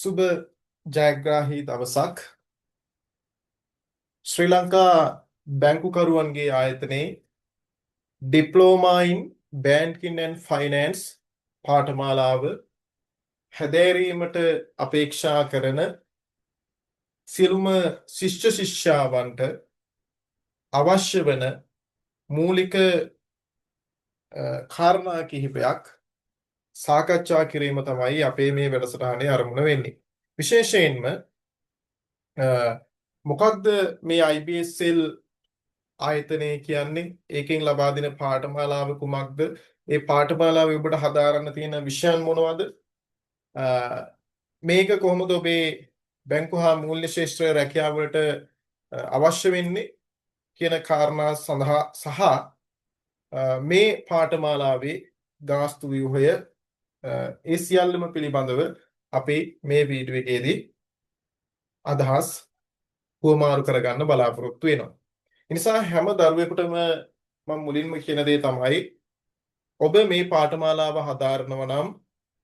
සුබ ජයග්‍රාහී දවසක්. ශ්‍රී ලංකා බැංකුකරුවන්ගේ ආයතනයේ Diploma in Banking and Finance පාඨමාලාව හැදෑරීමට අපේක්ෂා කරන සියලුම ශිෂ්‍ය ශිෂ්‍යාවන්ට අවශ්‍ය වන මූලික කාරණා කිහිපයක් සාකච්ඡා කිරීම තමයි අපේ මේ වැඩසටහනේ අරමුණ වෙන්නේ. විශේෂයෙන්ම මොකක්ද මේ IBSL ආයතනය කියන්නේ? ඒකෙන් ලබා දෙන පාඨමාලාව කුමක්ද? ඒ පාඨමාලාවේ ඔබට හදාරන්න තියෙන විෂයන් මොනවද? මේක කොහොමද ඔබේ බැංකු හා මූල්‍ය ක්ෂේත්‍රයේ රැකියාව වලට අවශ්‍ය වෙන්නේ කියන කාරණා සඳහා සහ මේ පාඨමාලාවේ ගාස්තු ව්‍යුහය, ඒ සියල්ලම පිළිබඳව අපි මේ වීඩියෝ එකේදී අදහස් හුවමාරු කරගන්න බලාපොරොත්තු වෙනවා. ඒ නිසා හැම දරුවෙකුටම මම මුලින්ම කියන දේ තමයි, ඔබ මේ පාඨමාලාව හදාරනවා නම්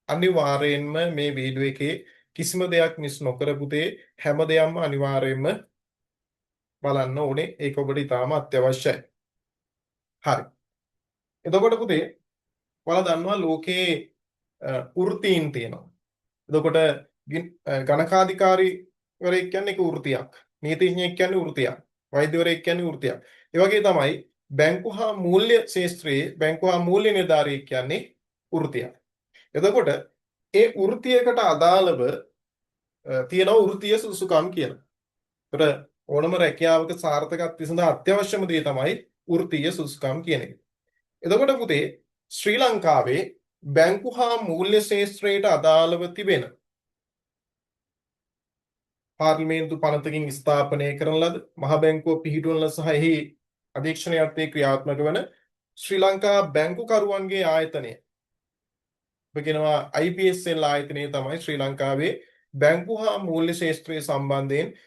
අනිවාර්යයෙන්ම මේ වීඩියෝ එකේ කිසිම දෙයක් මිස් නොකර පුතේ හැම දෙයක්ම අනිවාර්යයෙන්ම බලන්න ඕනේ. ඒක ඔබට ඉතාම අත්‍යවශ්‍යයි. හරි. එතකොට පුතේ, ඔයාලා දන්නවා ලෝකේ වෘත්තීන් තියෙනවා. එතකොට ගණකාධිකාරිවරයෙක් කියන්නේ ඒක වෘත්තියක්. නීතිඥයෙක් කියන්නේ වෘත්තියක්. වෛද්‍යවරයෙක් කියන්නේ වෘත්තියක්. ඒ වගේ තමයි බැංකු හා මූල්‍ය ක්ෂේත්‍රයේ බැංකු හා මූල්‍ය නිලධාරියෙක් කියන්නේ වෘත්තියක්. එතකොට ඒ වෘත්තියකට අදාළව තියෙන වෘත්තීය සුදුසුකම් කියලා. එතකොට ඕනම රැකියාවක සාර්ථකත්වය සඳහා අත්‍යවශ්‍යම දේ තමයි වෘත්තීය සුදුසුකම් කියන එක. එතකොට පුතේ, ශ්‍රී ලංකාවේ බැංකු හා මූල්‍ය ක්ෂේත්‍රයට අදාළව තිබෙන පාර්ලිමේන්තු පනතකින් ස්ථාපනය කරන ලද, මහ බැංකුව පිහිටුවන ලද සහ එහි අධීක්ෂණය යටතේ ක්‍රියාත්මක වන ශ්‍රී ලංකා බැංකුකරුවන්ගේ ආයතනය, අපි කියනවා IBSL ආයතනය තමයි ශ්‍රී ලංකාවේ බැංකු හා මූල්‍ය ක්ෂේත්‍රය සම්බන්ධයෙන්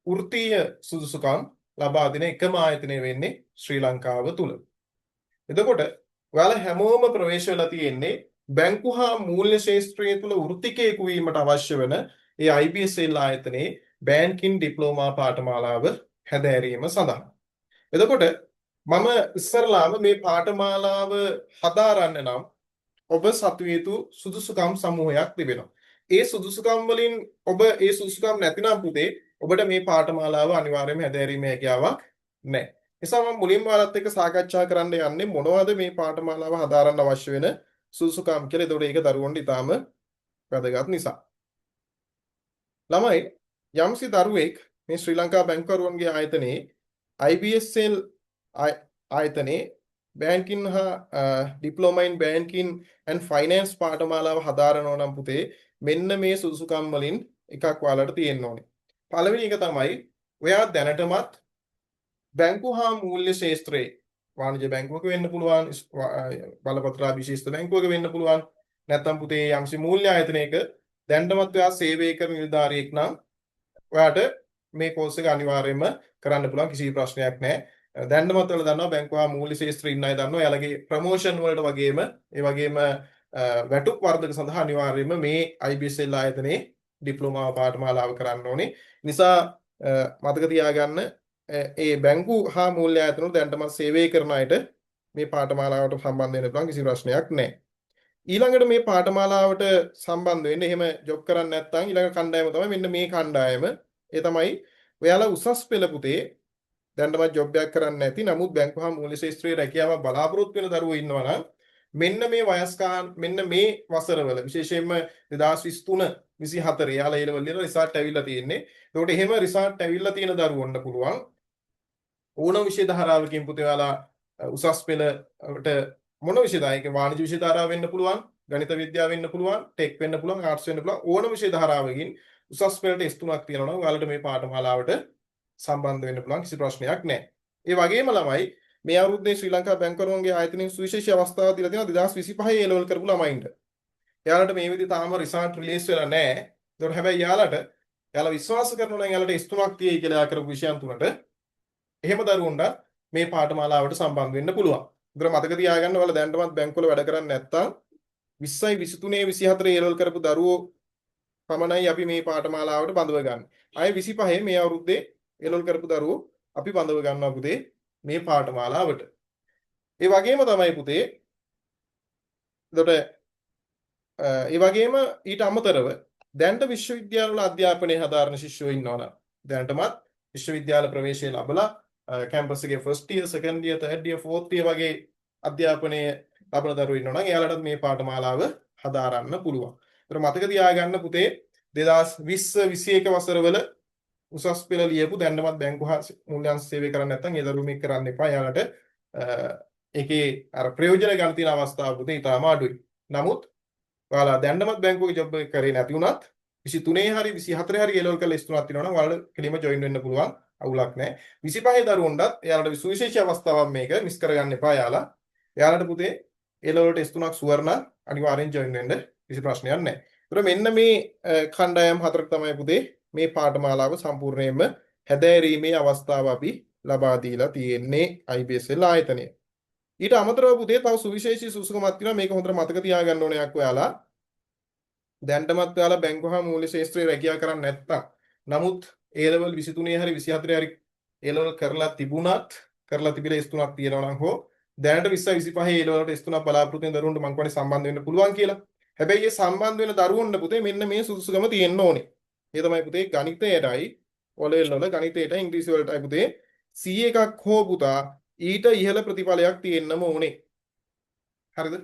වෘත්තීය සුදුසුකම් ලබා දෙන එකම ආයතනය වෙන්නේ ශ්‍රී ලංකාව තුල. එතකොට ඔයාලා හැමෝම ප්‍රවේශ වෙලා තියෙන්නේ බැංකු හා මූල්‍ය ක්ෂේත්‍රය තුල වෘත්තිකයෙකු වීමට අවශ්‍ය වන ඒ IBSL ආයතනයේ බැංකින් ඩිප්ලෝමා පාඨමාලාව හැදෑරීම සඳහා. එතකොට මම ඉස්සරලාම මේ පාඨමාලාව හදාරන්න නම් ඔබ සතු යුතු සුදුසුකම් සමූහයක් තිබෙනවා. ඒ සුදුසුකම් වලින් ඔබ ඒ සුදුසුකම් නැතිනම් පුතේ, ඔබට මේ පාඨමාලාව අනිවාර්යයෙන්ම හැදෑරීමේ හැකියාවක් නැහැ. නිසා මම මුලින්ම ඔයාලත් එක්ක සාකච්ඡා කරන්න යන්නේ මොනවද මේ පාඨමාලාව හදාරන්න අවශ්‍ය වෙන සුදුසුකම් කියලා. එතකොට ඒක දරුවන්ට ඉතාම වැදගත් නිසා. ළමයි, යම්සි දරුවෙක් මේ ශ්‍රී ලංකා බැංකුකරුවන්ගේ ආයතනයේ IBSL ආයතනයේ බැංකින් හා Diploma in Banking and Finance පාඨමාලාව හදාරනවා නම් පුතේ, මෙන්න මේ සුදුසුකම් වලින් එකක් ඔයාලට තියෙන්න ඕනේ. පළවෙනි එක තමයි ඔයා දැනටමත් බැංකු හා මූල්‍ය ක්ෂේත්‍රයේ, වාණිජ බැංකුවක වෙන්න පුළුවන්, බලපත්‍ර විශේෂිත බැංකුවක වෙන්න පුළුවන්, නැත්නම් පුතේ යම්සි මූල්‍ය ආයතනයක දැනටමත් ඔයා සේවය කරන නිලධාරියෙක් නම් ඔයාට මේ කෝස් එක අනිවාර්යයෙන්ම කරන්න පුළුවන්, කිසි ප්‍රශ්නයක් නැහැ. දැනටමත් ඔයාලා දන්නවා, බැංකුව හා මූල්‍ය ක්ෂේත්‍රයේ ඉන්න අය දන්නවා, එයාලගේ ප්‍රමෝෂන් වලට වගේම ඒ වගේම වැටුප් වර්ධක සඳහා අනිවාර්යයෙන්ම මේ IBSL ආයතනයේ ඩිප්ලෝමා පාඨමාලාව කරන්න ඕනේ. නිසා මතක තියාගන්න, ඒ බැංකු හා මූල්‍ය ආයතන වල දැනටමත් සේවය කරන අයට මේ පාඨමාලාවට සම්බන්ධ වෙන්න පුළුවන්, කිසි ප්‍රශ්නයක් නැහැ. ඊළඟට මේ පාඨමාලාවට සම්බන්ධ වෙන්න එහෙම ජොබ් කරන්නේ නැත්නම් ඊළඟ කණ්ඩායම තමයි මෙන්න මේ කණ්ඩායම. ඒ තමයි ඔයාලා උසස් පෙළ පුතේ දැනටමත් ජොබ් එකක් කරන්නේ නැති නමුත් බැංකු හා මූල්‍ය ක්ෂේත්‍රයේ රැකියාවක් බලාපොරොත්තු වෙන දරුවෝ ඉන්නවා නම් මෙන්න මේ වයස් මෙන්න මේ වසරවල, විශේෂයෙන්ම 2023 24 එයාලා ඒ ලෙවල් වල රිසල්ට් ඇවිල්ලා තියෙන්නේ. ඒකට එහෙම රිසල්ට් ඇවිල්ලා තියෙන දරුවන්ට පුළුවන් ඕනම විෂය ධාරාවකින් පුතේ ඔයාලා උසස් පෙළට මොන විෂය ධාරාවක, ඒක වාණිජ විෂය ධාරාව වෙන්න පුළුවන්, ගණිත විද්‍යාව වෙන්න පුළුවන්, ටෙක් වෙන්න පුළුවන්, ආර්ට්ස් වෙන්න පුළුවන්, ඕනම විෂය ධාරාවකින් උසස් පෙළට S3ක් තියෙනවා නම් ඔයාලට මේ පාඨමාලාවට සම්බන්ධ වෙන්න පුළුවන්, කිසි ප්‍රශ්නයක් නැහැ. ඒ වගේම ළමයි, මේ අවුරුද්දේ ශ්‍රී ලංකා බැංකුවරුන්ගේ ආයතනයෙන් සුවිශේෂී අවස්ථාවක් දීලා තියෙනවා 2025 ඒ ලෙවල් කරපු ළමයින්ට. එයාලට මේ විදිහ තාම රිසල්ට් රිලීස් වෙලා නැහැ. ඒතකොට හැබැයි එයාලා විශ්වාස කරනවා නම් එයාලට S3ක් තියෙයි කියලා එයා කරපු විෂයන් තුනට, එහෙම දරුවන්ට මේ පාඨමාලාවට සම්බන්ධ වෙන්න පුළුවන්. ඒතර මතක තියාගන්න, ඔයාලා දැනටමත් බැංකුවල වැඩ කරන්නේ නැත්නම් 20යි 23 24 ඒ ලෙවල් කරපු දරුවෝ පමණයි අපි මේ පාඨමාලාවට බඳව ගන්න. අය 25 මේ අවුරුද්දේ ඒ ලෙවල් කරපු දරුවෝ අපි බඳව ගන්නවා පුතේ මේ පාඨමාලාවට. ඒ වගේම තමයි පුතේ, එතකොට ඒ වගේම ඊට අමතරව දැනට විශ්වවිද්‍යාලවල අධ්‍යාපනය හදාරන ශිෂ්‍යයෝ ඉන්නවා නම්, දැනටමත් විශ්වවිද්‍යාල ප්‍රවේශය ලැබලා කැම්පස් එකේ first year, second year, third year, fourth year වගේ අධ්‍යාපනය ලබන දරුවෝ ඉන්නවා නම් එයාලටත් මේ පාඨමාලාව හදාරන්න පුළුවන්. ඒතර මතක තියාගන්න පුතේ, 2020 21 වසරවල උසස් පෙළ ලියපු, දැනටමත් බැංකු හා මූල්‍ය සේවය කරන්නේ නැත්නම් ඒ දරුවෝ මේක කරන්න එපා. එයාලට ඒකේ අර ප්‍රයෝජන ගන්න තියෙන අවස්ථාව පුතේ ඉතාම අඩුයි. නමුත් ඔයාලා දැනටමත් බැංකුවක ජොබ් එක කරේ නැති වුණත් 23 හරි 24 හරි ඒ ලෙවල් කරලා S3ක් තියෙනවා නම් ඔයාලට කෙලින්ම ජොයින් වෙන්න පුළුවන්. අවුලක් නැහැ. 25 දරුවන්ටත් එයාලට සුවිශේෂී අවස්ථාවක් මේක, මිස් කරගන්න එපා එයාලා. එයාලට පුතේ ඒ ලෙවල් වලට S3ක් ෂුවර් නම් අනිවාර්යෙන් ජොයින් වෙන්න කිසි ප්‍රශ්නයක් නැහැ. ඒතර මෙන්න මේ කණ්ඩායම් හතරක් තමයි පුතේ මේ පාඨමාලාව සම්පූර්ණයෙන්ම හැදෑරීමේ අවස්ථාව අපි ලබා දීලා තියෙන්නේ IBSL ආයතනය. ඊට අමතරව පුතේ තව සුවිශේෂී සුසුකමක් තියෙනවා. මේක හොඳට මතක තියාගන්න ඕනයක්. ඔයාලා දැන්ටමත් ඔයාලා බැංකුව හා මූල්‍ය ක්ෂේත්‍රයේ රැකියා කරන්නේ නැත්තම්, නමුත් A level 23 හරි 24 හරි A level කරලා තිබුණත්, කරලා තිබිලා S3ක් තියෙනවා නම් හෝ දැනට 20 25 A level වලට S3ක් බලාපොරොත්තු වෙන දරුවන්ට මං කියන්නේ සම්බන්ධ වෙන්න පුළුවන් කියලා. හැබැයි ඒ සම්බන්ධ වෙන දරුවන්ට පුතේ මෙන්න මේ සුදුසුකම තියෙන්න ඕනේ. ඒ තමයි පුතේ ගණිතයටයි O level වල ගණිතයටයි ඉංග්‍රීසි වලටයි පුතේ C එකක් හෝ පුතා ඊට ඉහළ ප්‍රතිඵලයක් තියෙන්නම ඕනේ. හරිද?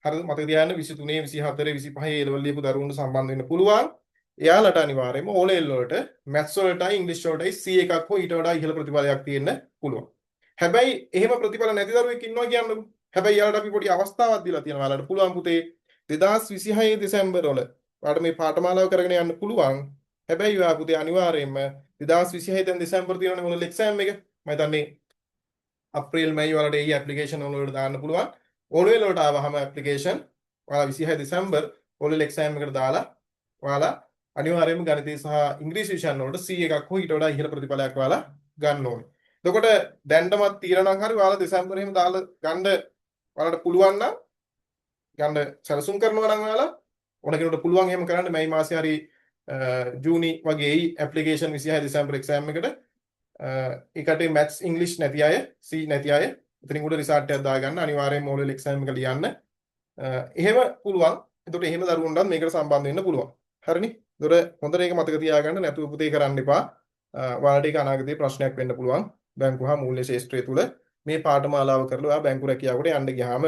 හරිද? මතක තියාගන්න, 23 24 25 A level ලියපු දරුවන්ට සම්බන්ධ වෙන්න පුළුවන්. එයාලට අනිවාර්යයෙන්ම O level වලට මැත්ස් වලටයි ඉංග්‍රීසි වලටයි C එකක් හෝ ඊට වඩා ඉහළ ප්‍රතිඵලයක් තියෙන්න පුළුවන්. හැබැයි එහෙම ප්‍රතිඵල නැති දරුවෙක් ඉන්නවා කියන්නකෝ. හැබැයි එයාලට අපි පොඩි අවස්ථාවක් දීලා තියෙනවා. එයාලට පුළුවන් පුතේ 2026 දෙසැම්බර් වල ඔයාලට මේ පාඨමාලාව කරගෙන යන්න පුළුවන්. හැබැයි ඔයා පුතේ අනිවාර්යයෙන්ම 2026 දැන් දෙසැම්බර් තියෙනවනේ මොනවද එක්සෑම් එක. මම හිතන්නේ අප්‍රේල් මැයි වලට ඒ ඇප්ලිකේෂන් වලට දාන්න පුළුවන්. O level වලට ආවහම ඇප්ලිකේෂන් ඔයාලා 26 දෙසැම්බර් O level exam එකට දාලා ඔයාලා අනිවාර්යයෙන්ම ගණිතය සහ ඉංග්‍රීසි විෂයන් වලට C එකක් හෝ ඊට වඩා ඉහළ ප්‍රතිඵලයක් ඔයාලා ගන්න ඕනේ. එතකොට දැන්ටමත් තියෙනවා නම් හරි ඔයාලා දෙසැම්බර් එහෙම දාලා ගන්න ඔයාලට පුළුවන් නම්, ගන්න සැලසුම් කරනවා නම්, ඔයාලා ඕන කෙනෙකුට පුළුවන් එහෙම කරන්න. මැයි මාසේ හරි ජූනි වගේ එයි ඇප්ලිකේෂන් 26 දෙසැම්බර් එක්සෑම් එකට. ඒකට මැත්ස් ඉංග්‍රීසි නැති අය, C නැති අය එතනින් උඩ රිසල්ට් එකක් දාගන්න, අනිවාර්යයෙන්ම O level exam එක ලියන්න. එහෙම පුළුවන්. එතකොට එහෙම දරුවන්ටත් මේකට සම්බන්ධ වෙන්න පුළුවන්. හරිනේ? එතකොට හොඳට ඒක මතක තියාගන්න. නැතුව පුතේ කරන්න එපා. ඔයාලට ඒක අනාගතයේ ප්‍රශ්නයක් වෙන්න පුළුවන්. බැංකුව හා මූල්‍ය ක්ෂේත්‍රය තුල මේ පාඨමාලාව කරලා ඔයා බැංකු රැකියාවකට යන්න ගියාම.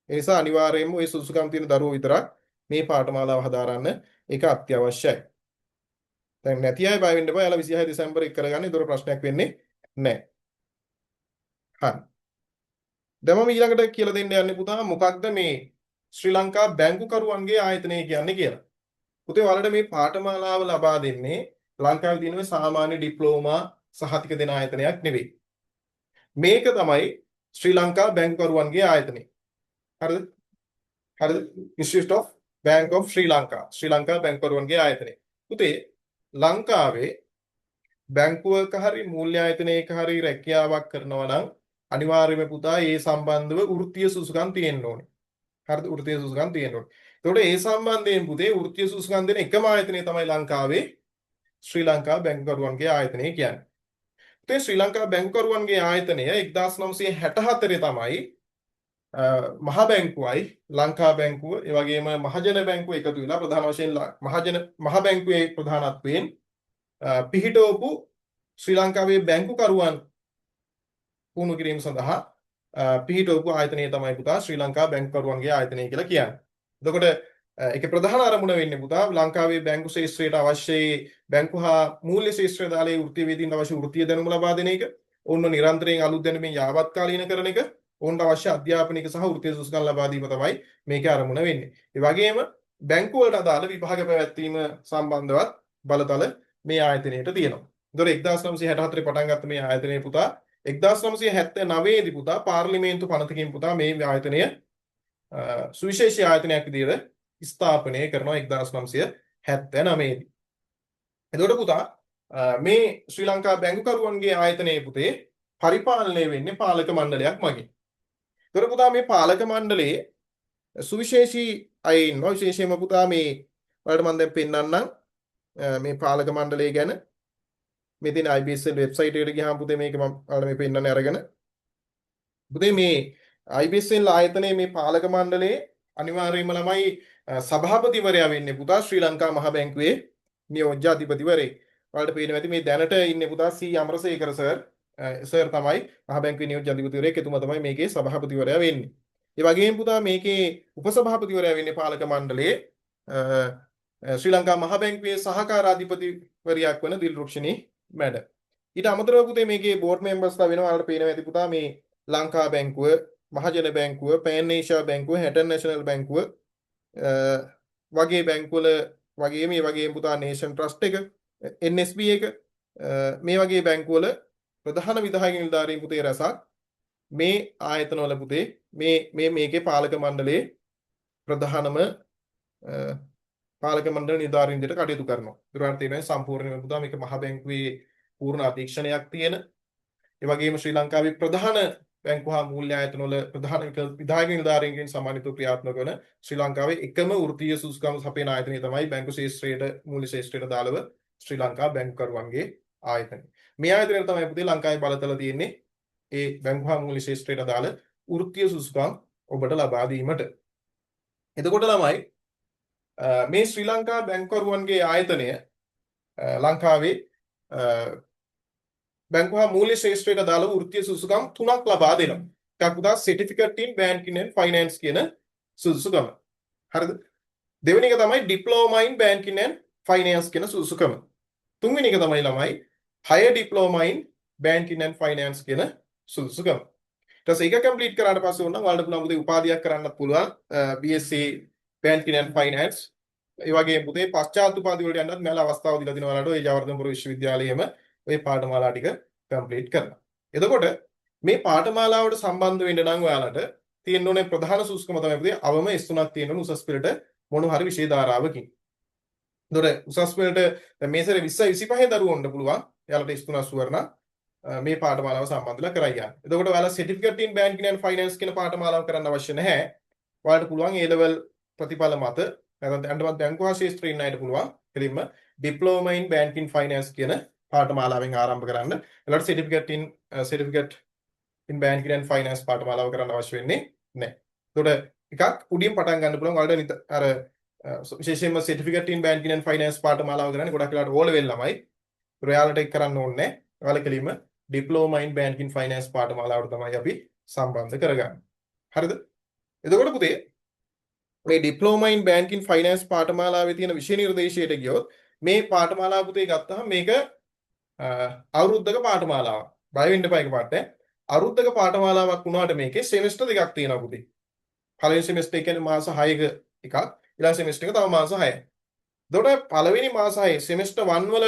ඒ නිසා අනිවාර්යයෙන්ම ඔය සුදුසුකම් තියෙන දරුවෝ විතරක් මේ පාඨමාලාව හදාරන්න. ඒක අත්‍යවශ්‍යයි. දැන් නැති අය බය වෙන්න එපා. එයාලා 26 දෙසැම්බර් එක කරගන්න. ඒතර ප්‍රශ්නයක් වෙන්නේ නැහැ. හරි. දැන් මම ඊළඟට කියලා දෙන්න යන්නේ පුතා මොකක්ද මේ ශ්‍රී ලංකා බැංකුකරුවන්ගේ ආයතනය කියන්නේ කියලා. පුතේ, ඔයාලට මේ පාඨමාලාව ලබා දෙන්නේ ලංකාවේ තියෙන සාමාන්‍ය ඩිප්ලෝමා සහතික දෙන ආයතනයක් නෙවෙයි. මේක තමයි ශ්‍රී ලංකා බැංකුකරුවන්ගේ ආයතනය. හරිද? හරිද? Institute of Bank of Sri Lanka. ශ්‍රී ලංකා බැංකුකරුවන්ගේ ආයතනය. පුතේ, ලංකාවේ බැංකුවක හරි මූල්‍ය ආයතනයක හරි රැකියාවක් කරනවා නම් අනිවාර්යයෙන්ම පුතා ඒ සම්බන්ධව වෘත්තීය සුදුසුකම් තියෙන්න ඕනේ. හරිද? වෘත්තීය සුදුසුකම් තියෙන්න ඕනේ. එතකොට ඒ සම්බන්ධයෙන් පුතේ වෘත්තීය සුදුසුකම් දෙන එකම ආයතනය තමයි ලංකාවේ ශ්‍රී ලංකා බැංකුකරුවන්ගේ ආයතනය කියන්නේ. පුතේ, ශ්‍රී ලංකා බැංකුකරුවන්ගේ ආයතනය 1964 තමයි මහ බැංකුවයි ලංකා බැංකුව ඒ වගේම මහජන බැංකුව එකතු වෙලා ප්‍රධාන වශයෙන් මහජන මහ බැංකුවේ ප්‍රධානත්වයෙන් පිහිටවපු, ශ්‍රී ලංකාවේ බැංකුකරුවන් පුහුණු කිරීම සඳහා පිහිටවපු ආයතනය තමයි පුතා ශ්‍රී ලංකා බැංකුකරුවන්ගේ ආයතනය කියලා කියන්නේ. එතකොට ඒකේ ප්‍රධාන අරමුණ වෙන්නේ පුතා ලංකාවේ බැංකු ක්ෂේත්‍රයට අවශ්‍ය බැංකු හා මූල්‍ය ක්ෂේත්‍රය දාලා ඒ වෘත්තීය වේදීන්ට අවශ්‍ය වෘත්තීය දැනුම ලබා දෙන එක, ඔවුන්ව නිරන්තරයෙන් අලුත් දැනුමින් යාවත්කාලීන කරන එක, ඔවුන්ට අවශ්‍ය අධ්‍යාපනික සහ වෘත්තීය සුදුසුකම් ලබා දීම තමයි මේකේ අරමුණ වෙන්නේ. ඒ වගේම බැංකු වලට අදාළ විභාග පැවැත්වීම සම්බන්ධවත් බලතල මේ ආයතනයට තියෙනවා. එතකොට 1964 පටන් ගත්ත මේ ආයතනය පුතා 1979 දී පුතා පාර්ලිමේන්තු පනතකින් පුතා මේ ආයතනය සුවිශේෂී ආයතනයක් විදිහට ස්ථාපනය කරනවා 1979 දී. එතකොට පුතා මේ ශ්‍රී ලංකා බැංකුකරුවන්ගේ ආයතනයේ පුතේ පරිපාලනය වෙන්නේ පාලක මණ්ඩලයක් මගින්. එතකොට පුතා මේ පාලක මණ්ඩලයේ සුවිශේෂී අය ඉන්නවා. විශේෂයෙන්ම පුතා මේ ඔයාලට මම දැන් පෙන්නන්නම් මේ පාලක මණ්ඩලය ගැන. මේ තියෙන IBSL website එකට ගියාම පුතේ, මේක මම ඔයාලට මේ පෙන්නන්නේ අරගෙන. පුතේ, මේ IBSL ආයතනයේ මේ පාලක මණ්ඩලයේ අනිවාර්යයෙන්ම ළමයි සභාපතිවරයා වෙන්නේ පුතා ශ්‍රී ලංකා මහ බැංකුවේ නියෝජ්‍ය අධිපතිවරයෙක්. ඔයාලට පේනවා ඇති මේ දැනට ඉන්නේ පුතා සී අමරසේකර සර්. සර් තමයි මහ බැංකුවේ නියෝජ්‍ය අධිපතිවරයෙක්. එතුමා තමයි මේකේ සභාපතිවරයා වෙන්නේ. ඒ වගේම පුතා මේකේ උපසභාපතිවරයා වෙන්නේ පාලක මණ්ඩලයේ ශ්‍රී ලංකා මහ බැංකුවේ සහකාර අධිපතිවරියක් වන දිල්රුක්ෂිනී මැඩම්. ඊට අමතරව පුතේ මේකේ බෝඩ් මෙම්බර්ස්ලා වෙනවා. ඔයාලට පේනවා ඇති පුතා මේ ලංකා බැංකුව, මහජන බැංකුව, පෑන් ඒෂියා බැංකුව, හැටන් නැෂනල් බැංකුව වගේ බැංකුවල වගේ, මේ වගේම පුතා නේෂන් ට්‍රස්ට් එක, NSB එක, මේ වගේ බැංකුවල ප්‍රධාන විධායක නිලධාරීන් පුතේ රැසක් මේ ආයතනවල පුතේ මේ මේ මේකේ පාලක මණ්ඩලයේ ප්‍රධානම පාලක මණ්ඩල නිලධාරීන් විදිහට කටයුතු කරනවා. ඒකට තේරෙනවා සම්පූර්ණයෙන්ම පුතා මේක මහ බැංකුවේ පූර්ණ අධීක්ෂණයක් තියෙන, ඒ වගේම ශ්‍රී ලංකාවේ ප්‍රධාන බැංකු හා මූල්‍ය ආයතන වල ප්‍රධාන විධායක නිලධාරීන්ගෙන් සමන්විතව ක්‍රියාත්මක වන ශ්‍රී ලංකාවේ එකම වෘත්තීය සුදුසුකම් සපයන ආයතනය තමයි බැංකු ක්ෂේත්‍රයට, මූල්‍ය ක්ෂේත්‍රයට අදාළව ශ්‍රී ලංකා බැංකුකරුවන්ගේ ආයතනය. මේ ආයතනය තමයි පුතේ ලංකාවේ බලතල තියෙන්නේ ඒ බැංකු හා මූල්‍ය ක්ෂේත්‍රයට අදාළ වෘත්තීය සුදුසුකම් ඔබට ලබා දීමට. එතකොට ළමයි, මේ ශ්‍රී ලංකා බැංකුකරුවන්ගේ ආයතනය ලංකාවේ බැංකු හා මූල්‍ය ක්ෂේත්‍රයට අදාළ වෘත්තීය සුදුසුකම් තුනක් ලබා දෙනවා. එකක් පුතා certificate in banking and finance කියන සුදුසුකම. හරිද? දෙවෙනි එක තමයි diploma in banking and finance කියන සුදුසුකම. තුන්වෙනි එක තමයි ළමයි higher diploma in banking and finance කියන සුදුසුකම. ඊට පස්සේ ඒක කම්ප්ලීට් කරාට පස්සේ ඕනනම් ඔයාලට පුළුවන් පුතේ උපාධියක් කරන්නත් පුළුවන් BSc banking and finance. ඒ වගේම පුතේ පශ්චාත් උපාධි වලට යන්නත් මෙයාලා අවස්ථාව දීලා තිනවා ඔයාලට ඔය ජයවර්ධනපුර විශ්වවිද්‍යාලයේම ඔය පාඨමාලා ටික කම්ප්ලීට් කරලා. එතකොට මේ පාඨමාලාවට සම්බන්ධ වෙන්න නම් ඔයාලට තියෙන්න ඕනේ ප්‍රධාන සුදුසුකම තමයි පුතේ අවම S3ක් තියෙන්න ඕනේ උසස් පෙළට මොන හරි විෂය ධාරාවකින්. එතකොට උසස් පෙළට දැන් මේ සැරේ 20 25 දරුවන්ට පුළුවන් එයාලට S3 සුවර්ණ මේ පාඨමාලාව සම්බන්ධ වෙලා කරයි යන්න. එතකොට ඔයාලා certificate in banking and finance කියන පාඨමාලාව කරන්න අවශ්‍ය නැහැ. ඔයාලට පුළුවන් ඒ ලෙවල් ප්‍රතිඵල මත නැත්නම් දැනටමත් බැංකු හා ක්ෂේත්‍රයේ ඉන්න අයට පුළුවන් කෙලින්ම ඩිප්ලෝමා ඉන් බැංකින් ෆයිනෑන්ස් කියන පාඨමාලාවෙන් ආරම්භ කරන්න. එයාලට certificate in banking and finance පාඨමාලාව කරන්න අවශ්‍ය වෙන්නේ නැහැ. එතකොට එකක් උඩින් පටන් ගන්න පුළුවන් ඔයාලට. අර විශේෂයෙන්ම certificate in banking and finance පාඨමාලාව කරන්නේ ගොඩක් වෙලාවට ඕ ලෙවල් ළමයි. ඒතර ඔයාලට ඒක කරන්න ඕනේ නැහැ. ඔයාලා කෙලින්ම ඩිප්ලෝමා ඉන් බැංකින් ෆයිනෑන්ස් පාඨමාලාවට තමයි අපි සම්බන්ධ කරගන්නේ. හරිද? එතකොට පුතේ මේ ඩිප්ලෝමා ඉන් බැංකින් ෆයිනෑන්ස් පාඨමාලාවේ තියෙන විෂය නිර්දේශයට ගියොත්, මේ පාඨමාලාව පුතේ ගත්තහම මේක අවුරුද්දක පාඨමාලාවක්. බය වෙන්න එපා එකපාරට. අවුරුද්දක පාඨමාලාවක් වුණාට මේකේ සෙමෙස්ටර් දෙකක් තියෙනවා පුතේ. පළවෙනි සෙමෙස්ටර් එක කියන්නේ මාස 6ක එකක්. ඊළඟ සෙමෙස්ටර් එක තව මාස 6යි. එතකොට පළවෙනි මාස 6 සෙමෙස්ටර් 1 වල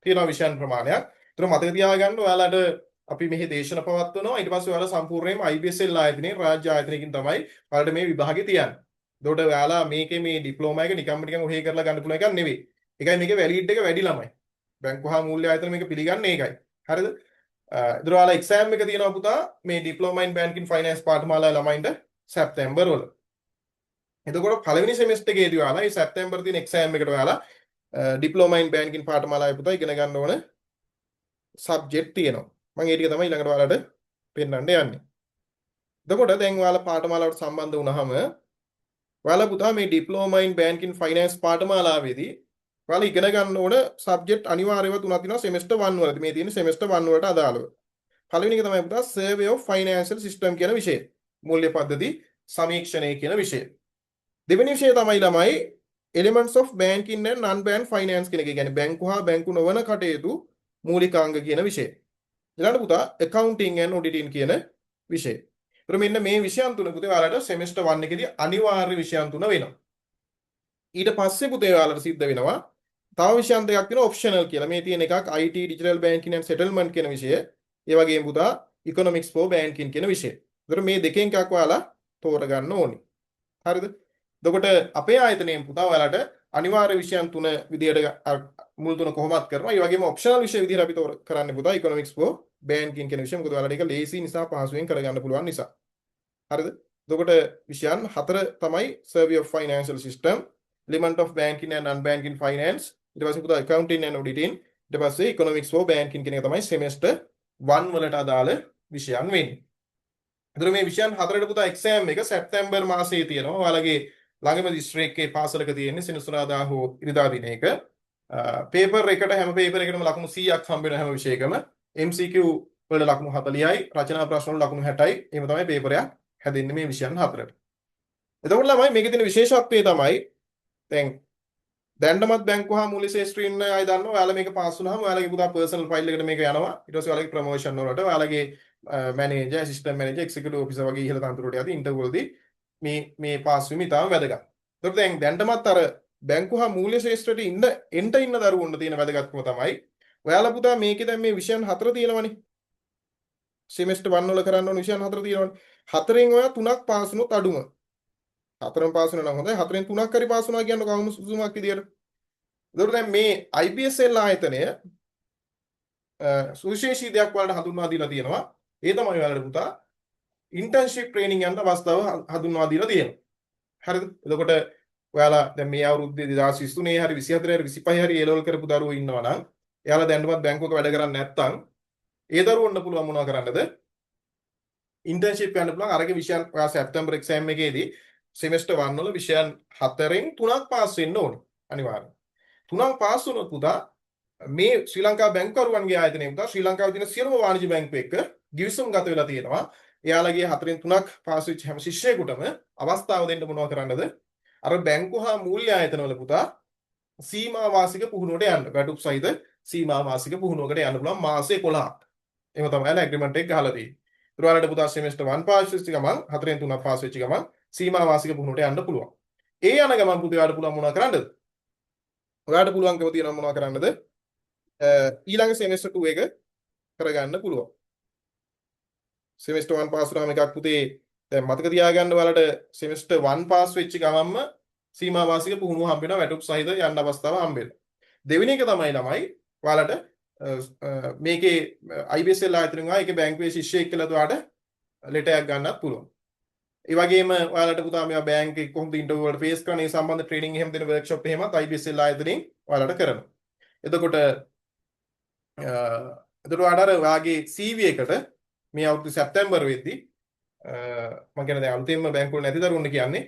තියෙන විෂයන් ප්‍රමාණයක්. ඒතර මතක තියාගන්න ඔයාලට අපි මෙහි දේශන පවත්වනවා. ඊට පස්සේ ඔයාලා සම්පූර්ණයෙන්ම IBSL ආයතනයේ, රාජ්‍ය ආයතනයකින් තමයි ඔයාලට මේ විභාගෙ තියන්නේ. එතකොට ඔයාලා මේකේ මේ ඩිප්ලෝමා එක නිකම්ම නිකන් ඔහේ කරලා ගන්න පුළුවන් එකක් නෙවෙයි. ඒකයි මේකේ වැලිඩ් එක වැඩි ළමයි. බැංකු හා මූල්‍ය ආයතන මේක පිළිගන්නේ ඒකයි. හරිද? ඒතර ඔයාලා එක්සෑම් එක තියෙනවා පුතා මේ ඩිප්ලෝමා ඉන් බැංකින් ෆයිනෑන්ස් පාඨමාලා ළමයින්ට සැප්තැම්බර් වල. එතකොට පළවෙනි සෙමෙස්ටර් එකේදී ඔයාලා මේ සැප්තැම්බර් තියෙන එක්සෑම් එකට ඔයාලා ඩිප්ලෝමා ඉන් බැංකින් පාඨමාලාවේ පුතා ඉගෙන ගන්න ඕන සබ්ජෙක්ට් තියෙනවා. මම ඒ ටික තමයි ඊළඟට ඔයාලට පෙන්වන්න යන්නේ. එතකොට දැන් ඔයාලා පාඨමාලාවට සම්බන්ධ වුණාම ඔයාලා පුතා මේ ඩිප්ලෝමා ඉන් බැංකින් ෆයිනෑන්ස් පාඨමාලාවේදී ඔයාලා ඉගෙන ගන්න ඕන සබ්ජෙක්ට් අනිවාර්යව තුනක් තියෙනවා සෙමෙස්ටර් 1 වලදී. මේ තියෙන සෙමෙස්ටර් 1 වලට අදාළව. පළවෙනි එක තමයි පුතා සර්වේ ඔෆ් ෆයිනෑන්ෂල් සිස්ටම් කියන විෂය. මූල්‍ය පද්ධති සමීක්ෂණය කියන විෂය. දෙවෙනි විෂය තමයි ළමයි elements of banking and non-bank finance කියන එක. ඒ කියන්නේ බැංකු හා බැංකු නොවන කටයුතු මූලිකාංග කියන විෂය. ඊළඟට පුතා accounting and auditing කියන විෂය. ඒතර මෙන්න මේ විෂයන් තුන පුතේ ඔයාලට සෙමෙස්ටර් 1 එකේදී අනිවාර්ය විෂයන් තුන වෙනවා. ඊට පස්සේ පුතේ ඔයාලට සිද්ධ වෙනවා තව විෂයන් දෙකක් තියෙනවා ඔප්ෂනල් කියලා. මේ තියෙන එකක් IT, digital banking and settlement කියන විෂය. ඒ වගේම පුතා economics for banking කියන විෂය. ඒතර මේ දෙකෙන් එකක් ඔයාලා තෝරගන්න ඕනි. හරිද? එතකොට අපේ ආයතනයෙන් පුතා ඔයාලට අනිවාර්ය විෂයන් තුන විදියට මුල් තුන කොහොමත් කරනවා. ඒ වගේම ඔප්ෂනල් විෂය විදියට අපි තෝර කරන්නේ පුතා economics for banking කියන විෂය. මොකද ඔයාලට ඒක ලේසි නිසා, පහසුවෙන් කරගන්න පුළුවන් නිසා. හරිද? එතකොට විෂයන් හතර තමයි survey of financial system, Element of Banking and Non-Banking Finance, ඊට පස්සේ පුතා Accounting and Auditing, ඊට පස්සේ Economics for Banking කියන එක තමයි සෙමෙස්ටර් 1 වලට අදාළ විෂයන් වෙන්නේ. එතකොට මේ විෂයන් හතරට පුතා එක්සෑම් එක සැප්තැම්බර් මාසයේ තියෙනවා. ඔයාලගේ ළඟම දිස්ත්‍රික්කයේ පාසලක තියෙන්නේ සෙනසුරාදා හෝ ඉරිදා දිනයක. පේපර් එකට හැම පේපර් එකකටම ලකුණු 100ක් හම්බ වෙන හැම විෂයකම. MCQ වලට ලකුණු 40යි, රචනා ප්‍රශ්න වලට ලකුණු 60යි. එහෙම තමයි පේපරයක් හැදෙන්නේ මේ විෂයන් හතරට. එතකොට ළමයි, මේකේ තියෙන විශේෂත්වය තමයි, දැන් දැන්ටමත් බැංකුව හා මූල්‍ය ක්ෂේත්‍රයේ ඉන්න අය දන්නවා, ඔයාලා මේක පාස් වුණාම ඔයාලගේ පුතා පර්සනල් ෆයිල් එකට මේක යනවා. ඊට පස්සේ ඔයාලගේ ප්‍රොමෝෂන් වලට ඔයාලගේ manager, assistant manager, executive officer වගේ ඉහළ තනතුරු වලට යද්දී ඉන්ටර්විව් වලදී මේ මේ පාස් වීම ඉතාම වැදගත්. ඒතකොට දැන් දැන්ටමත් අර බැංකුව හා මූල්‍ය ක්ෂේත්‍රයට ඉන්න එන්ට ඉන්න දරුවන්ට තියෙන වැදගත්කම තමයි, ඔයාලා පුතා මේකේ දැන් මේ විෂයන් හතර තියෙනවනේ. සෙමෙස්ටර් 1 වල කරන්න ඕන විෂයන් හතර තියෙනවනේ. හතරෙන් ඔයා තුනක් පාස් වුණොත් අඩුම. හතරෙන් පාස් වුණා නම් හොඳයි. හතරෙන් තුනක් හරි පාස් වුණා කියන්නේ කොහොම සුදුසුමක් විදියට. ඒතකොට දැන් මේ IBSL ආයතනය සුවිශේෂී දෙයක් ඔයාලට හඳුන්වා දීලා තියෙනවා. ඒ තමයි ඔයාලට පුතා ඉන්ටර්න්ෂිප් ට්‍රේනින් යන්න අවස්ථාව හඳුන්වා දීලා තියෙනවා. හරිද? එතකොට ඔයාලා දැන් මේ අවුරුද්දේ 2023 හරි 24 හරි 25 හරි ඒ ලෙවල් කරපු දරුවෝ ඉන්නවා නම්, එයාලා දැනටමත් බැංකුවක වැඩ කරන්නේ නැත්නම්, ඒ දරුවන්ට පුළුවන් මොනවා කරන්නද? ඉන්ටර්න්ෂිප් යන්න පුළුවන්. අරගේ විෂයන් ඔයා සැප්තැම්බර් එක්සෑම් එකේදී සෙමෙස්ටර් 1 වල විෂයන් හතරෙන් තුනක් පාස් වෙන්න ඕනේ අනිවාර්යෙන්. තුනක් පාස් වුණොත් පුතා, මේ ශ්‍රී ලංකා බැංකුකරුවන්ගේ ආයතනය පුතා ශ්‍රී ලංකාවේ තියෙන සියලුම වාණිජ බැංකු එක්ක ගිවිසුම් ගත වෙලා තියෙනවා. එයාලගේ හතරෙන් තුනක් පාස් වෙච්ච හැම ශිෂ්‍යයෙකුටම අවස්ථාව දෙන්න මොනවා කරන්නද? අර බැංකු හා මූල්‍ය ආයතනවල පුතා සීමා වාසික පුහුණුවට යන්න. වැටුප් සහිත සීමා වාසික පුහුණුවකට යන්න පුළුවන් මාස 11ක්. එහෙම තමයි එයාලා ඇග්‍රීමන්ට් එක ගහලා තියෙන්නේ. ඒතර ඔයාලට පුතා සෙමෙස්ටර් 1 පාස් වෙච්ච ගමන්, හතරෙන් තුනක් පාස් වෙච්ච ගමන් සීමා වාසික පුහුණුවට යන්න පුළුවන්. ඒ යන ගමන් පුතේ ඔයාලට පුළුවන් මොනවා කරන්නද? ඔයාලට පුළුවන්කම තියෙනවා මොනවා කරන්නද? ඊළඟ සෙමෙස්ටර් 2 එක කරගන්න පුළුවන්. සෙමෙස්ටර් 1 පාස් වුණාම එකක් පුතේ දැන් මතක තියාගන්න, ඔයාලට සෙමෙස්ටර් 1 පාස් වෙච්ච ගමන්ම සීමා වාසික පුහුණුව හම්බ වෙනවා, වැටුප් සහිත යන්න අවස්ථාව හම්බ වෙනවා. දෙවෙනි එක තමයි ළමයි, ඔයාලට මේකේ IBSL ආයතනයෙන් ආ ඒකේ බැංකුවේ ශිෂ්‍යයෙක් කියලා ඔයාලට ලෙටර් එකක් ගන්නත් පුළුවන්. ඒ වගේම ඔයාලට පුතා මේවා බැංක් එක කොහොමද ඉන්ටර්විව් වලට ෆේස් කරන්නේ, ඒ සම්බන්ධ ට්‍රේනින් එහෙම දෙන වර්ක්ෂොප් එහෙමත් IBSL ආයතනයෙන් ඔයාලට කරනවා. එතකොට එතකොට ඔයාලට අර ඔයාගේ CV එකට මේ අවුරුදු සැප්තැම්බර් වෙද්දි, මම කියන්නේ දැන් අලුතෙන්ම බැංකුවල නැති දරුවන්ට කියන්නේ,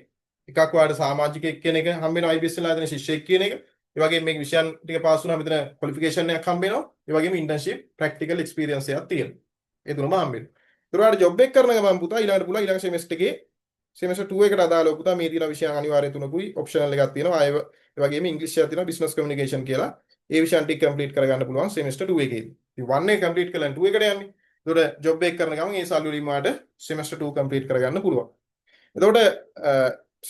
එකක් ඔයාලට සමාජිකයෙක් කියන එක හම්බ වෙනවා, IBSL ආයතනයේ ශිෂ්‍යයෙක් කියන එක. ඒ වගේම මේක විෂයන් ටික පාස් වුණාම මෙතන ක්වොලිෆිකේෂන් එකක් හම්බ වෙනවා. ඒ වගේම ඉන්ටර්න්ෂිප් ප්‍රැක්ටිකල් එක්ස්පීරියන්ස් එකක් තියෙනවා. ඒ තුනම හම්බ වෙනවා. ඒතර ඔයාලට ජොබ් එක කරන ගමන් පුතා ඊළඟට පුළුවන් ඊළඟ සෙමෙස්ටර් එකේ සෙමෙස්ටර් 2 එකට අදාළව පුතා මේ තියෙන විෂයන් අනිවාර්ය තුනකුයි ඔප්ෂනල් එකක් තියෙනවා. ආයෙ ඒ වගේම ඉංග්‍රීසි එකක් තියෙනවා බිස්නස් කමියුනිකේෂන් කියලා. ඒ විෂයන් ටික කම්ප්ලීට් කරගන්න පුළුවන් සෙමෙස්ටර් 2 එකේදී. ඉතින් 1 එක කම්ප්ලීට් කරලා 2 එකට යන්නේ. එතකොට ජොබ් එක කරන ගමන් ඒ සල්ලි වලින් ඔයාලට සෙමෙස්ටර් 2 කම්ප්ලීට් කරගන්න පුළුවන්. එතකොට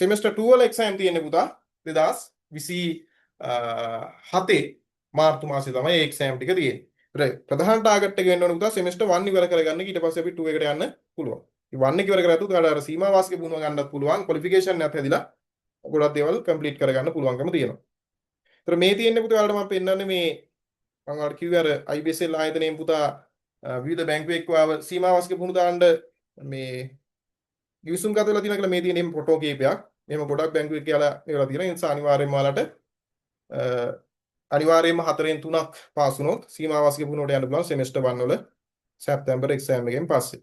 සෙමෙස්ටර් 2 වල එක්සෑම් තියෙන්නේ පුතා 2027 මාර්තු මාසේ තමයි ඒ එක්සෑම් ටික තියෙන්නේ. ඒතර ප්‍රධාන ටාගට් එක වෙන්න ඕන පුතා සෙමෙස්ටර් 1 ඉවර කරගන්න. ඊට පස්සේ අපි 2 එකට යන්න පුළුවන්. ඉතින් 1 එක ඉවර කරගත්තොත් ඔයාලට අර සීමා වාසික පුහුණුව ගන්නත් පුළුවන්, ක්වොලිෆිකේෂන් එකත් හැදිලා ගොඩක් දේවල් කම්ප්ලීට් කරගන්න පුළුවන්කම තියෙනවා. ඒතර මේ තියෙන්නේ පුතා ඔයාලට මම පෙන්නන්නේ, මේ මම ඔයාලට කිව්වේ අර IBSL ආයතනයෙන් පුතා විවිධ බැංකු එක්ක ඔයාව සීමා වාසික පුහුණු දාන්න මේ ගිවිසුම් ගත වෙලා තියෙනවා කියලා. මේ තියෙන එහෙම ෆොටෝ කීපයක්. මෙහෙම ගොඩක් බැංකු එක්ක කියලා වෙලා තියෙනවා. ඒ නිසා අනිවාර්යයෙන්ම ඔයාලට අනිවාර්යයෙන්ම හතරෙන් තුනක් පාස් වුණොත් සීමා වාසික පුහුණුවට යන්න පුළුවන් සෙමෙස්ටර් 1 වල සැප්තැම්බර් එක්සෑම් එකෙන් පස්සේ.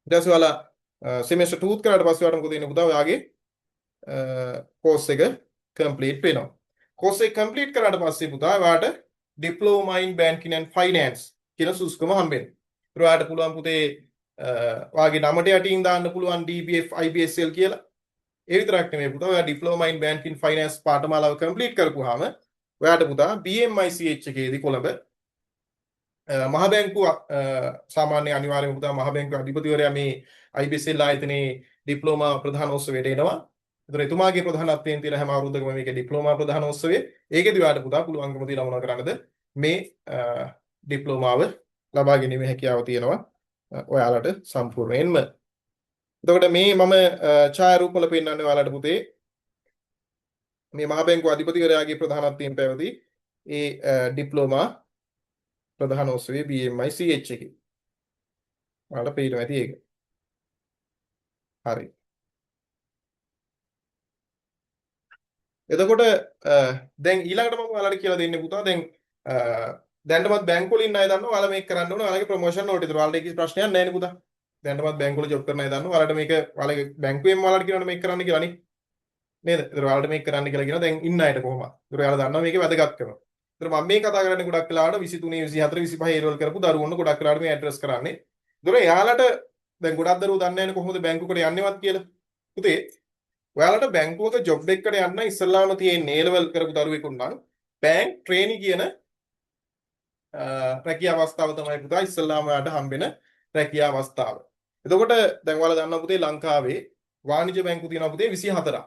ඊට පස්සේ ඔයාලා සෙමෙස්ටර් 2 කරාට පස්සේ ඔයාලට මොකද වෙන්නේ පුතා? ඔයාගේ කෝස් එක කම්ප්ලීට් වෙනවා. කෝස් එක කම්ප්ලීට් කරාට පස්සේ පුතා ඔයාට diploma in banking and finance කියන සුදුසුකම හම්බෙනවා. ඒතර ඔයාට පුළුවන් පුතේ ඔයාගේ නමට යටින් දාන්න පුළුවන් DBF IBSL කියලා. ඒ විතරක් නෙමෙයි පුතා, ඔයා ඩිප්ලෝමා ඉන් බැංකින් ෆයිනෑන්ස් පාඨමාලාව කම්ප්ලීට් කරපුවාම ඔයාට පුතා BMICH එකේදී කොළඹ මහ බැංකුව, සාමාන්‍ය අනිවාර්යයෙන්ම පුතා මහ බැංකුවේ අධිපතිවරයා මේ IBSL ආයතනයේ ඩිප්ලෝමා ප්‍රධානෝත්සවයට එනවා. ඒතර එතුමාගේ ප්‍රධානත්වයෙන් තියෙන හැම අවුරුද්දකම මේකේ ඩිප්ලෝමා ප්‍රධානෝත්සවය. ඒකෙදි ඔයාට පුතා පුළුවන්කම තියෙනවා මොනවා කරන්නද? මේ ඩිප්ලෝමාව ලබා ගැනීමේ හැකියාව තියෙනවා ඔයාලට සම්පූර්ණයෙන්ම. එතකොට මේ මම ඡායාරූප වල පෙන්වන්නේ ඔයාලට පුතේ මේ මහ බැංකුව අධිපතිවරයාගේ ප්‍රධානත්වයෙන් පැවති ඒ ඩිප්ලෝමා ප්‍රධානෝත්සවයේ BMICH එකේ. ඔයාලට පේනවා ඇති ඒක. හරි. එතකොට දැන් ඊළඟට මම ඔයාලට කියලා දෙන්නේ පුතා, දැන් දැනටමත් බැංකුවල ඉන්න අය දන්නවා ඔයාලා මේක කරන්න ඕන ඔයාලගේ ප්‍රොමෝෂන් වලට. ඒතර ඔයාලට ඒකේ ප්‍රශ්නයක් නැහැ නේ පුතා. දැනටමත් බැංකුවල ජොබ් කරන අය දන්නවා ඔයාලට මේක, ඔයාලගේ බැංකුවෙන්ම ඔයාලට කියනවනේ මේක කරන්න කියලා නේ. නේද? ඒතර ඔයාලට මේක කරන්න කියලා කියනවා දැන් ඉන්න අයට කොහොමද? ඒතර ඔයාලා දන්නවා මේකේ වැදගත්කම. ඒතර මම මේ කතා කරන්නේ ගොඩක් වෙලාවට 23, 24, 25 ඒ ලෙවල් කරපු දරුවන්ව ගොඩක් වෙලාවට මේ ඇඩ්‍රස් කරන්නේ. ඒතර එයාලට දැන් ගොඩක් දරුවෝ දන්නේ නැහැ කොහොමද බැංකුවකට යන්නේවත් කියලා. පුතේ, ඔයාලට බැංකුවක ජොබ් එකකට යන්න ඉස්සෙල්ලාම තියෙන්නේ ඒ ලෙවල් කරපු දරුවෙකුට නම් බැංක් ට්‍රේනි කියන රැකියා අවස්ථාව තමයි පුතා ඉස්සෙල්ලාම ඔයාලට හම්බෙන රැකියා අවස්ථාව. එතකොට දැන් ඔයාලා දන්නවා පුතේ, ලංකාවේ වාණිජ බැංකු තියෙනවා පුතේ 24ක්.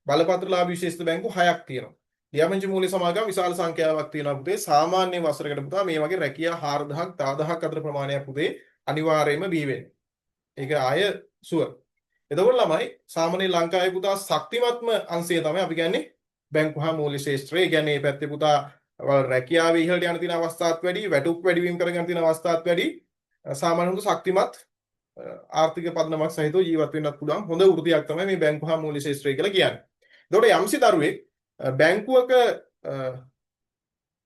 බලපත්‍රලාභී විශේෂිත බැංකු 6ක් තියෙනවා. ලියාපදිංචි මූල්‍ය සමාගම් විශාල සංඛ්‍යාවක් තියෙනවා පුතේ. සාමාන්‍ය වසරකට පුතා මේ වගේ රැකියා 4000ක් 10,000ක් අතර ප්‍රමාණයක් පුතේ අනිවාර්යයෙන්ම බිහි වෙනවා. ඒක ආය සුවර්. එතකොට ළමයි, සාමාන්‍ය ලංකාවේ පුතා ශක්තිමත්ම අංශය තමයි අපි කියන්නේ බැංකු හා මූල්‍ය ක්ෂේත්‍රය. ඒ කියන්නේ මේ පැත්තේ පුතා රැකියාවේ ඉහළට යන තියෙන අවස්ථාත් වැඩි, වැටුප් වැඩිවීම කරගන්න තියෙන අවස්ථාත් වැඩි. සාමාන්‍ය හොඳ ශක්තිමත් ආර්ථික පදනමක් සහිතව ජීවත් වෙන්නත් පුළුවන් හොඳ වෘත්තියක් තමයි මේ බැංකු හා මූල්‍ය ක්ෂේත්‍රය කියලා කියන්නේ. එතකොට යම්සි දරුවෙක් බැංකුවක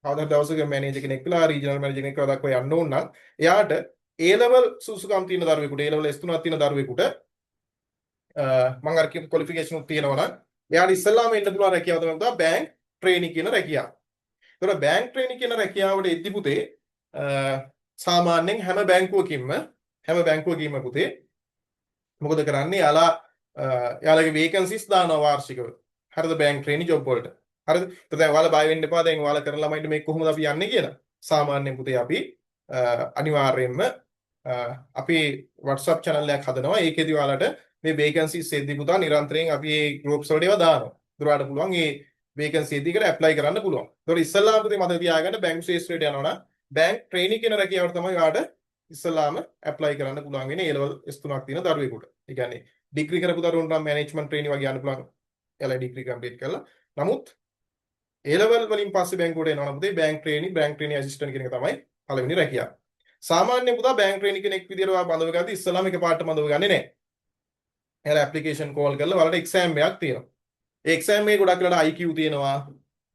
කවදා දවසක මැනේජර් කෙනෙක් වෙලා, රීජනල් මැනේජර් කෙනෙක් වෙලා දක්වා යන්න ඕන නම්, එයාට ඒ ලෙවල් සුදුසුකම් තියෙන දරුවෙකුට, ඒ ලෙවල් S3ක් තියෙන දරුවෙකුට, මම අර කියපු ක්වොලිෆිකේෂන් උත් තියෙනවා නම්, එයාට ඉස්සෙල්ලාම එන්න පුළුවන් රැකියාව තමයි පුතා බැංක් ට්‍රේනි කියන රැකියාව. ඒතර බැංක් ට්‍රේනි කියන රැකියාවට එද්දි පුතේ සාමාන්‍යයෙන් හැම බැංකුවකින්ම පුතේ මොකද කරන්නේ? එයාලා එයාලගේ වේකන්සිස් දානවා වාර්ෂිකව. හරිද? බැංක් ට්‍රේනි ජොබ් වලට. හරිද? ඒතර දැන් ඔයාලා බය වෙන්න එපා. දැන් ඔයාලා කරන ළමයින්ට මේක කොහොමද අපි යන්නේ කියලා. සාමාන්‍යයෙන් පුතේ අපි අනිවාර්යයෙන්ම අපි WhatsApp channel එකක් හදනවා. ඒකෙදි ඔයාලට මේ වේකන්සිස් එද්දි පුතා නිරන්තරයෙන් අපි මේ ගෲප්ස් වලට ඒවා දානවා. ඒතර ඔයාලට පුළුවන් මේ වේකන්සි එද්දි එකට ඇප්ලයි කරන්න පුළුවන්. ඒතකොට ඉස්සල්ලාම පුතේ මතක තියාගන්න, බැංකු ක්ෂේත්‍රයට යනවා නම් බැංක් ට්‍රේනි කියන රැකියාවට තමයි ඔයාලට ඉස්සල්ලාම ඇප්ලයි කරන්න පුළුවන් වෙන්නේ ඒ ලෙවල් S3ක් තියෙන දරුවෙකුට. ඒ කියන්නේ ඩිග්‍රී කරපු දරුවන්ට නම් මැනේජ්මන්ට් ට්‍රේනි වගේ යන්න පුළුවන්. එයාලා ඩිග්‍රී කම්ප්ලීට් කරලා. නමුත් ඒ ලෙවල් වලින් පස්සේ බැංකුවට එනවා නම් පුතේ bank trainee, bank trainee assistant කියන එක තමයි පළවෙනි රැකියාව. සාමාන්‍ය පුතා බැංක් ට්‍රේනි කෙනෙක් විදියට ඔයා බඳව ගද්දි ඉස්සල්ලාම එකපාරට බඳව ගන්නේ නැහැ. එයාලා ඇප්ලිකේෂන් කෝල් කරලා ඔයාලට එක්සෑම් එකක් තියෙනවා. ඒ එක්සෑම් එකේ ගොඩක් වෙලාවට IQ තියෙනවා.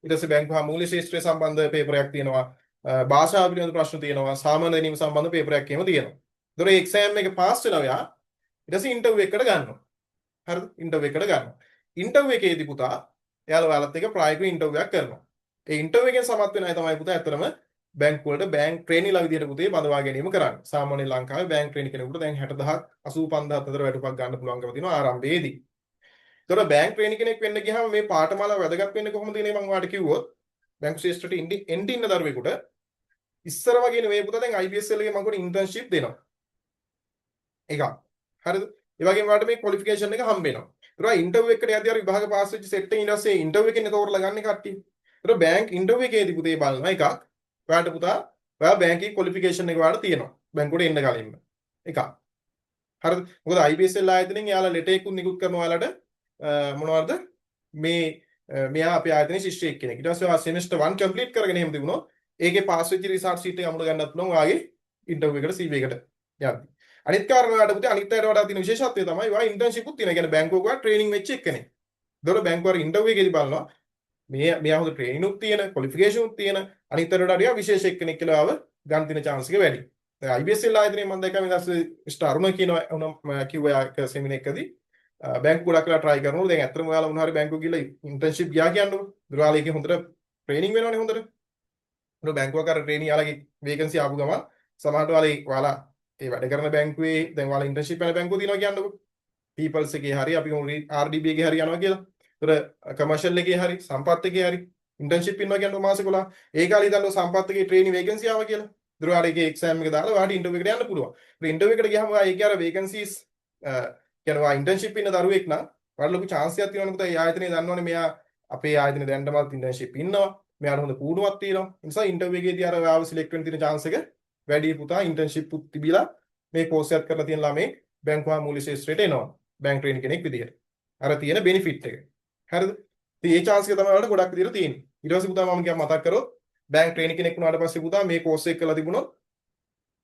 ඊට පස්සේ බැංකුව හා මූල්‍ය ක්ෂේත්‍රය සම්බන්ධ පේපර් එකක් තියෙනවා. භාෂාව පිළිබඳ ප්‍රශ්න තියෙනවා. සාමාන්‍ය දැනීම සම්බන්ධ පේපර් එකක් එහෙම තියෙනවා. ඒතකොට ඒ එක්සෑම් එක පාස් වෙලා ඔයා ඊට පස්සේ ඉන්ටර්විව් එකකට ගන්නවා. හරිද? ඉන්ටර්විව් එකට ගන්නවා. ඉන්ටර්විව් එකේදී පුතා එයාලා ඔයාලත් එක්ක ප්‍රායෝගික ඉන්ටර්විව් එකක් කරනවා. ඒ ඉන්ටර්විව් එකෙන් සමත් වෙන අය තමයි පුතා ඇත්තටම බැංකු වලට බැංක් ට්‍රේනිලා විදියට පුතේ බඳවා ගැනීම කරන්නේ. සාමාන්‍ය ලංකාවේ බැංක් ට්‍රේනි කෙනෙකුට දැන් 60,000ක් 85,000 අතර වැටුපක් ගන්න පුළුවන්කම තියෙනවා ආරම්භයේදී. ඒතකොට බැංක් ට්‍රේනි කෙනෙක් වෙන්න ගියාම මේ පාඨමාලාව වැදගත් වෙන්නේ කොහොමද කියන එක මම ඔයාලට කිව්වොත්, බැංකු ක්ෂේත්‍රයට එන්න ඉන්න දරුවෙකුට ඉස්සර වගේ නෙවෙයි පුතා, දැන් IBSL එකේ මම කොට ඉන්ටර්න්ෂිප් දෙනවා. එකක්. හරිද? ඒ වගේම ඔයාලට මේ ක්වොලිෆිකේෂන් එක හම්බ වෙනවා. ඒතර ඉන්ටර්විව් එකට යද්දී අර විභාග පාස් වෙච්ච සෙට් එකෙන් ඊට පස්සේ ඉන්ටර්විව් එකෙන් තෝරලා ගන්න කට්ටිය. ඒතර බැංක් ඉන්ටර්විව් එකේදී පුතේ බලනවා එකක්. ඔයාලට පුතා ඔයා බැංකින් ක්වොලිෆිකේෂන් එක ඔයාලට තියෙනවා. බැංකුවට එන්න කලින්ම. එකක්. හරිද? මොකද IBSL ආයතනයෙන් එයාලා ලෙටර් එකකුත් නිකුත් කරනවා ඔයාලට, මොනවද මේ මෙයා අපේ ආයතනයේ ශිෂ්‍යයෙක් කෙනෙක්. ඊට පස්සේ ඔයා සෙමෙස්ටර් 1 කම්ප්ලීට් කරගෙන එහෙම තිබුණොත් ඒකේ පාස් වෙච්ච රිසල්ට් ෂීට් එක අමුණ ගන්නත් පුළුවන් ඔයාගේ ඉන්ටර්විව් එකට, CV එකට යද්දි. අනිත් කාරණා ඔයාලට පුතේ අනිත් අයට වඩා තියෙන විශේෂත්වය තමයි ඔයා ඉන්ටර්න්ෂිප් උත් තියෙනවා. ඒ කියන්නේ බැංකුවක ඔයා ට්‍රේනින් වෙච්ච එක්කෙනෙක්. ඒතකොට බැංකුව අර ඉන්ටර්විව් එකේදී බලනවා මේ මෙයා හොඳ ට්‍රේනින් උත් තියෙන, ක්වොලිෆිකේෂන් උත් තියෙන, අනිත් අයට වඩා ටිකක් විශේෂ එක්කෙනෙක් කියලා ආව ගන්න තියෙන චාන්ස් එක වැඩි. දැන් IBSL ආයතනයේ මම දැක්කා මේ දවස්වල මිස්ටර් අරුණ කියනවා කිව්වා එක සෙමිනාර් එකකදී බැංකු ගොඩක් වෙලා try කරනකොට දැන් ඇත්තටම ඔයාලා මොන හරි බැංකුව ගිහලා ඉන්ටර්න්ෂිප් ගියා කියන්නකෝ. ඔයාලා ඒකේ හොඳට ට්‍රේනින් වෙනවනේ හොඳට. ඒක බැංකුවක අර ට්‍රේනින් යාලගේ වේකන්සි ආපු ගමන් සමහරට ඔයාලා ඒ වැඩ කරන බැංකුවේ, දැන් ඔයාලා ඉන්ටර්න්ෂිප් යන බැංකුව තියෙනවා කියන්නකෝ. පීපල්ස් එකේ හරි, අපි RDB එකේ හරි යනවා කියලා. ඒතර කමර්ෂල් එකේ හරි, සම්පත් එකේ හරි ඉන්ටර්න්ෂිප් ඉන්නවා කියන්නකෝ මාස 11. ඒ කාලේ හිතන්නකෝ සම්පත් එකේ ට්‍රේනින් වේකන්සි ආවා කියලා. ඒතර ඔයාලා ඒකේ එක්සෑම් එක දාලා ඔයාලට ඉන්ටර්විව් එකට යන්න පුළුවන්. ඒතර ඉන්ටර්විව් එකට ගියාම ඔයා ඒකේ අර වේකන්සිස් කියන්නේ ඔයා ඉන්ටර්න්ෂිප් ඉන්න දරුවෙක් නම් ඔයාලට ලොකු චාන්ස් එකක් තියෙනවනේ පුතා. ඒ ආයතනය දන්නවනේ මෙයා අපේ ආයතනයේ දැනටමත් ඉන්ටර්න්ෂිප් ඉන්නවා. මෙයාට හොඳ පුහුණුවක් තියෙනවා. ඒ නිසා ඉන්ටර්විව් එකේදී අර ඔයාව සිලෙක්ට් වෙන්න තියෙන චාන්ස් එක වැඩි පුතා, ඉන්ටර්න්ෂිප් උත් තිබිලා මේ කෝස් එකක් කරලා තියෙන ළමයි බැංකුව හා මූල්‍ය ක්ෂේත්‍රයට එනවා බැංක් ට්‍රේනි කෙනෙක් විදිහට. අර තියෙන බෙනිෆිට් එක. හරිද? ඉතින් ඒ චාන්ස් එක තමයි ඔයාලට ගොඩක් විදිහට තියෙන්නේ. ඊට පස්සේ පුතා මම කියක් මතක් කරොත්, බැංක් ට්‍රේනි කෙනෙක් වුණාට පස්සේ පුතා මේ කෝස් එක කරලා තිබුණොත්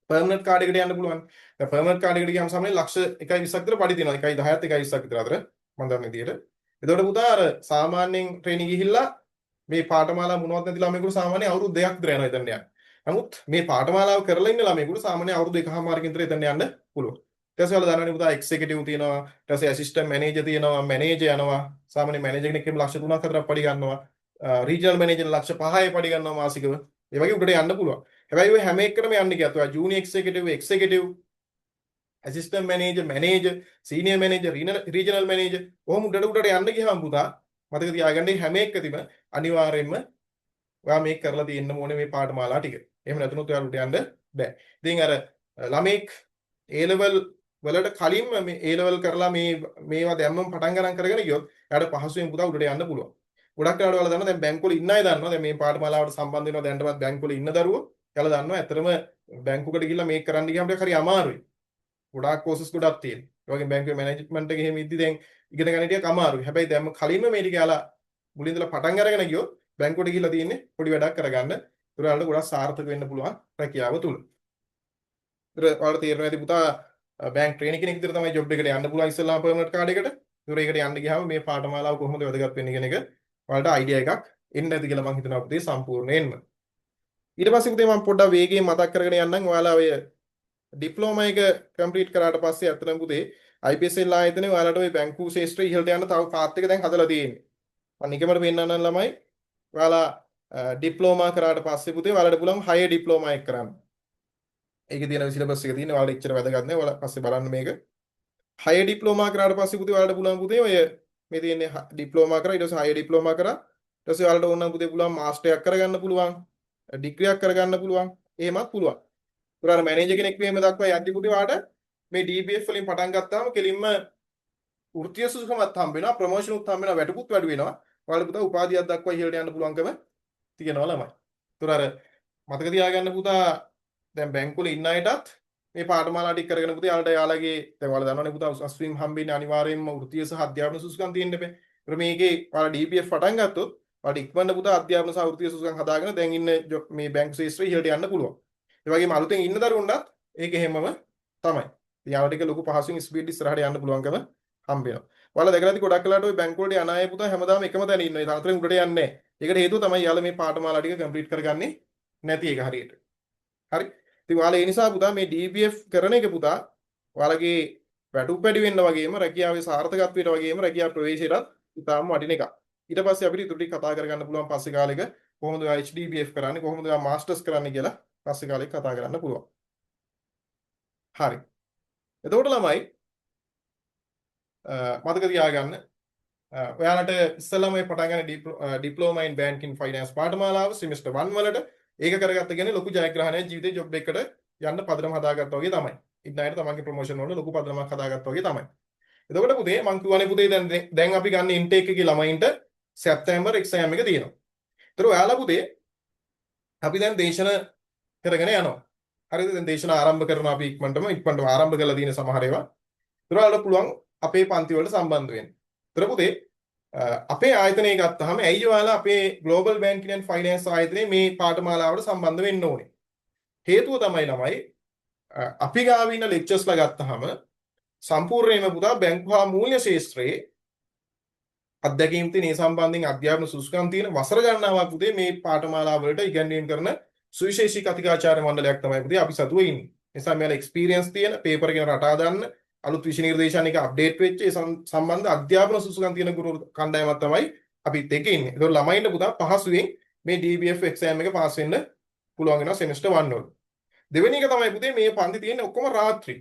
පර්මනන්ට් කාඩ් එකට යන්න පුළුවන්. දැන් පර්මනන්ට් කාඩ් එකට ගියාම සාමාන්‍යයෙන් ලක්ෂ 1.20ක් විතර පඩි තියෙනවා. 1.10ත් 1.20ක් විතර අතර මම දන්න විදිහට. එතකොට පුතා අර සාමාන්‍යයෙන් ට්‍රේනින් ගිහිල්ලා මේ පාඨමාලා මොනවත් නැති ළමයෙකුට සාමාන්‍ය අවුරුදු 2ක් විතර යනවා එතනට යන්න. නමුත් මේ පාඨමාලාව කරලා ඉන්න ළමයෙකුට සාමාන්‍ය අවුරුදු 1.5කින් විතර එතනට යන්න පුළුවන්. ඊට පස්සේ ඔයාලා දන්නවනේ පුතා එක්සිකියුටිව් තියෙනවා, ඊට පස්සේ ඇසිස්ටන්ට් මැනේජර් තියෙනවා, මැනේජර් යනවා. සාමාන්‍ය මැනේජර් කෙනෙක් එහෙම ලක්ෂ 3ක් 4ක් පඩි ගන්නවා. රීජනල් මැනේජර් ලක්ෂ 5යි පඩි ගන්නවා මාසිකව. ඒ වගේ උඩට යන්න පුළුවන්. හැබැයි ඔය හැම එකටම යන්න ගියත් ඔයා junior executive, executive, assistant manager, manager, senior manager, regional manager ඔහොම උඩට උඩට යන්න ගියාම පුතා මතක තියාගන්න හැම එකකදීම අනිවාර්යයෙන්ම ඔයා මේක කරලා තියෙන්න ඕනේ මේ පාඨමාලා ටික. එහෙම නැතුනොත් ඔයාලට උඩට යන්න බෑ. ඉතින් අර ළමෙක් ඒ ලෙවල් වලට කලින්ම මේ ඒ ලෙවල් කරලා මේ මේවා දැම්මම පටන් ගන්න කරගෙන ගියොත් එයාට පහසුවෙන් පුතා උඩට යන්න පුළුවන්. ගොඩක් වෙලාවට ඔයාලා දන්නවා, දැන් බැංකුවල ඉන්න අය දන්නවා. දැන් මේ පාඨමාලාවට සම්බන්ධ වෙනවා දැනටමත් බැංකුවල ඉන්න දරුවෝ. එයාලා දන්නවා ඇත්තටම බැංකුවකට ගිහිල්ලා මේක කරන්න ගියාම ටිකක් හරි අමාරුයි. ගොඩාක් කෝසස් ගොඩක් තියෙනවා. ඒ වගේම බැංකුවේ මැනේජ්මන්ට් එකේ එහෙම ඉද්දි දැන් ඉගෙන ගන්න ටිකක් අමාරුයි. හැබැයි දැන් කලින්ම මේ ටික එයාලා මුලින් ඉඳලා පටන් අරගෙන ගියොත් බැංකුවට ගිහිල්ලා තියෙන්නේ පොඩි වැඩක් කරගන්න. ඒතර ඔයාලට ගොඩක් සාර්ථක වෙන්න පුළුවන් රැකියාව තුල. ඒතර ඔයාලට තේරෙනවා ඇති පුතා, බැංක් ට්‍රේනි කෙනෙක් විතර තමයි ජොබ් එකට යන්න පුළුවන් ඉස්සෙල්ලාම පර්මනන්ට් කාඩ් එකට. ඒතර ඒකට යන්න ගියාම මේ පාඨමාලාව කොහොමද වැදගත් වෙන්නේ කියන එක ඔයාලට අයිඩියා එකක් එන්න ඇති කියලා මං හිතනවා පුතේ සම්පූර්ණයෙන්ම. ඊට පස්සේ පුතේ මම පොඩ්ඩක් වේගයෙන් මතක් කරගෙන යන්නම්. ඔයාලා ඔය ඩිප්ලෝමා එක කම්ප්ලීට් කරාට පස්සේ ඇත්තටම පුතේ IPSL ආයතනයේ ඔයාලට ඔය බැංකු ක්ෂේත්‍රයේ ඉහළට යන්න තව පාත් එක දැන් හදලා තියෙන්නේ. මම නිකමට පෙන්නන්නම් ළමයි. ඔයාලා ඩිප්ලෝමා කරාට පස්සේ පුතේ ඔයාලට පුළුවන් හයර් ඩිප්ලෝමා එක කරන්න. ඒකේ තියෙන සිලබස් එක තියෙන ඔයාලට එච්චර වැදගත් නෑ. ඔයාලා පස්සේ බලන්න මේක. හයර් ඩිප්ලෝමා කරාට පස්සේ පුතේ ඔයාලට පුළුවන් පුතේ ඔය මේ තියෙන්නේ ඩිප්ලෝමා කරා, ඊට පස්සේ හයර් ඩිප්ලෝමා කරා. ඊට පස්සේ ඔයාලට ඕන නම් පුතේ පුළුවන් මාස්ටර් එකක් කරගන්න පුළුවන්. ඩිග්‍රියක් කරගන්න පුළුවන්. එහෙමත් පුළුවන්. ඒතර අර මැනේජර් කෙනෙක් වීම දක්වා යද්දි පුතේ ඔයාලට මේ DBF වලින් පටන් ගත්තාම කෙලින්ම වෘත්තීය සුදුසුකමත් හම්බ වෙනවා, ප්‍රොමෝෂන් උත් හම්බ වෙනවා, වැටුපුත් වැඩි වෙනවා. ඔයාලට පුතා උපාධියක් දක්වා ඉහළට යන්න පුළුවන්කම තියෙනවා ළමයි. ඒතර අර මතක තියාගන්න පුතා, දැන් බැංකුවල ඉන්න අයටත් මේ පාඨමාලා ටික කරගෙන පුතේ යාලට යාලගේ දැන් ඔයාලා දන්නවනේ පුතා, උසස් වීම හම්බෙන්නේ අනිවාර්යයෙන්ම වෘත්තීය සහ අධ්‍යාපන සුදුසුකම් තියෙන්න එපා. ඒතර මේකේ ඔයාලා DBF පටන් ගත්තොත් ඔයාලට ඉක්මනට පුතා අධ්‍යාපන සහ වෘත්තීය සුදුසුකම් හදාගෙන දැන් ඉන්න මේ බැංකු ක්ෂේත්‍රයේ ඉහළට යන්න පුළුවන්. ඒ වගේම අලුතෙන් ඉන්න දරුවන්ටත් ඒක එහෙමම තමයි. ඉතින් යාලට ටික ලොකු පහසුවෙන් ස්පීඩ් ඉස්සරහට යන්න පුළුවන්කම හම්බ වෙනවා. ඔයාලා දැකලා ඇති ගොඩක් වෙලාවට ඔය බැංකු වලට යන අය පුතා හැමදාම එකම තැන ඉන්නවා. ඒ තනතුරෙන් උඩට යන්නේ නැහැ. ඒකට හේතුව තමයි යාලා මේ පාඨමාලා ටික කම්ප්ලීට් කරගන්නේ නැති එක හරියට. හරි. ඉතින් ඔයාලා ඒ නිසා පුතා මේ DBF කරන එක පුතා ඔයාලගේ වැටුප් වැඩි වෙන්න වගේම රැකියාවේ සාර්ථකත්වයට වගේම රැකියා ප්‍රවේශයටත් ඉතාම වටින එකක්. ඊට පස්සේ අපිට ඉතුරු ටික කතා කරගන්න පුළුවන් පස්සේ කාලෙක, කොහොමද ඔයා HDBF කරන්නේ, කොහොමද ඔයා මාස්ටර්ස් කරන්නේ කියලා පස්සේ කාලෙක කතා කරන්න පුළුවන්. හරි. එතකොට ළමයි මතක තියාගන්න, ඔයාලට ඉස්සෙල්ලාම මේ පටන් ගන්න ඩිප්ලෝමා ඉන් බැංකින් ෆයිනෑන්ස් පාඨමාලාව සෙමිස්ටර් 1 වලට ඒක කරගත්ත කියන්නේ ලොකු ජයග්‍රහණයක්, ජීවිතේ ජොබ් එකකට යන්න පදනම හදාගත්තා වගේ තමයි. ඉන්න අයට තමන්ගේ ප්‍රොමෝෂන් වල ලොකු පදනමක් හදාගත්තා වගේ තමයි. එතකොට පුතේ මං කිව්වනේ පුතේ, දැන් දැන් අපි ගන්න ඉන්ටේක් එකේ ළමයින්ට සැප්තැම්බර් එක්සෑම් එක තියෙනවා. ඒතර ඔයාලා පුතේ අපි දැන් දේශන කරගෙන යනවා. හරිද? දැන් දේශන ආරම්භ කරනවා අපි ඉක්මනටම ඉක්මනටම ආරම්භ කරලා තියෙන සමහර ඒවා. ඒතර ඔයාලට පුළුවන් අපේ පන්ති වලට සම්බන්ධ වෙන්න. ඒතර පුතේ අපේ ආයතනය ගත්තාම ඇයි ඔයාලා අපේ ග්ලෝබල් බැංකින් ඇන්ඩ් ෆයිනෑන්ස් ආයතනයේ මේ පාඨමාලාවට සම්බන්ධ වෙන්න ඕනේ? හේතුව තමයි ළමයි, අපි ගාව ඉන්න ලෙක්චර්ස්ලා ගත්තාම සම්පූර්ණයෙන්ම පුතා බැංකු හා මූල්‍ය ක්ෂේත්‍රයේ අත්දැකීම් තියෙන, ඒ සම්බන්ධයෙන් අධ්‍යාපන සුදුසුකම් තියෙන, වසර ගණනාවක් පුතේ මේ පාඨමාලා වලට ඉගැන්වීම් කරන සුවිශේෂී කතිකාචාර්ය මණ්ඩලයක් තමයි පුතේ අපි සතුව ඉන්නේ. නිසා මෙයාලා එක්ස්පීරියන්ස් තියෙන, පේපර් ගැන රටා දන්න, අලුත් විෂය නිර්දේශන එක අප්ඩේට් වෙච්ච, ඒ සම්බන්ධ අධ්‍යාපන සුදුසුකම් තියෙන ගුරු කණ්ඩායමක් තමයි අපිත් එක්ක ඉන්නේ. ඒතකොට ළමයින්ට පුතා පහසුවෙන් මේ DBF exam එක පාස් වෙන්න පුළුවන් වෙනවා සෙමෙස්ටර් 1 වල. දෙවෙනි එක තමයි පුතේ, මේ පන්ති තියෙන්නේ ඔක්කොම රාත්‍රී.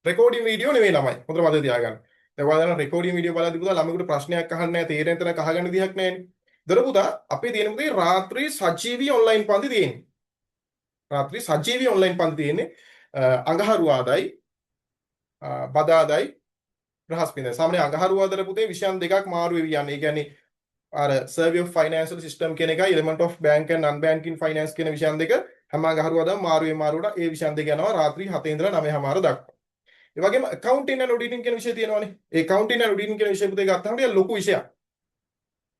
රෙකෝඩින් වීඩියෝ නෙවෙයි ළමයි. හොඳට මතක තියාගන්න. දැන් ඔයාලා දන්නවා රෙකෝඩින් වීඩියෝ බලද්දි පුතා ළමයෙකුට ප්‍රශ්නයක් අහන්න නැහැ, තේරෙන තැනක අහගන්න විදිහක් නැහැනේ. ඒතර පුතා අපේ තියෙන පුතේ රාත්‍රී සජීවී ඔන්ලයින් පන්ති තියෙන්නේ. රාත්‍රී සජීවී ඔන්ලයින් පන්ති තියෙන්නේ අඟහරුවාදයි, බදාදයි, බ්‍රහස්පතින්දා. සාමාන්‍ය අඟහරුවාදට පුතේ විෂයන් දෙකක් මාරු වෙවි යන්නේ. ඒ කියන්නේ අර Survey of Financial System කියන එකයි Element of Bank and Non-Banking Finance කියන විෂයන් දෙක හැම අඟහරුවාදම මාරු වෙ මාරුවට ඒ විෂයන් දෙක යනවා රාත්‍රී 7 ඉඳලා 9:30 දක්වා. ඒ වගේම accounting and auditing කියන විෂය තියෙනවානේ. ඒ accounting and auditing කියන විෂය පුතේ ගත්තාම ටිකක් ලොකු විෂයක්.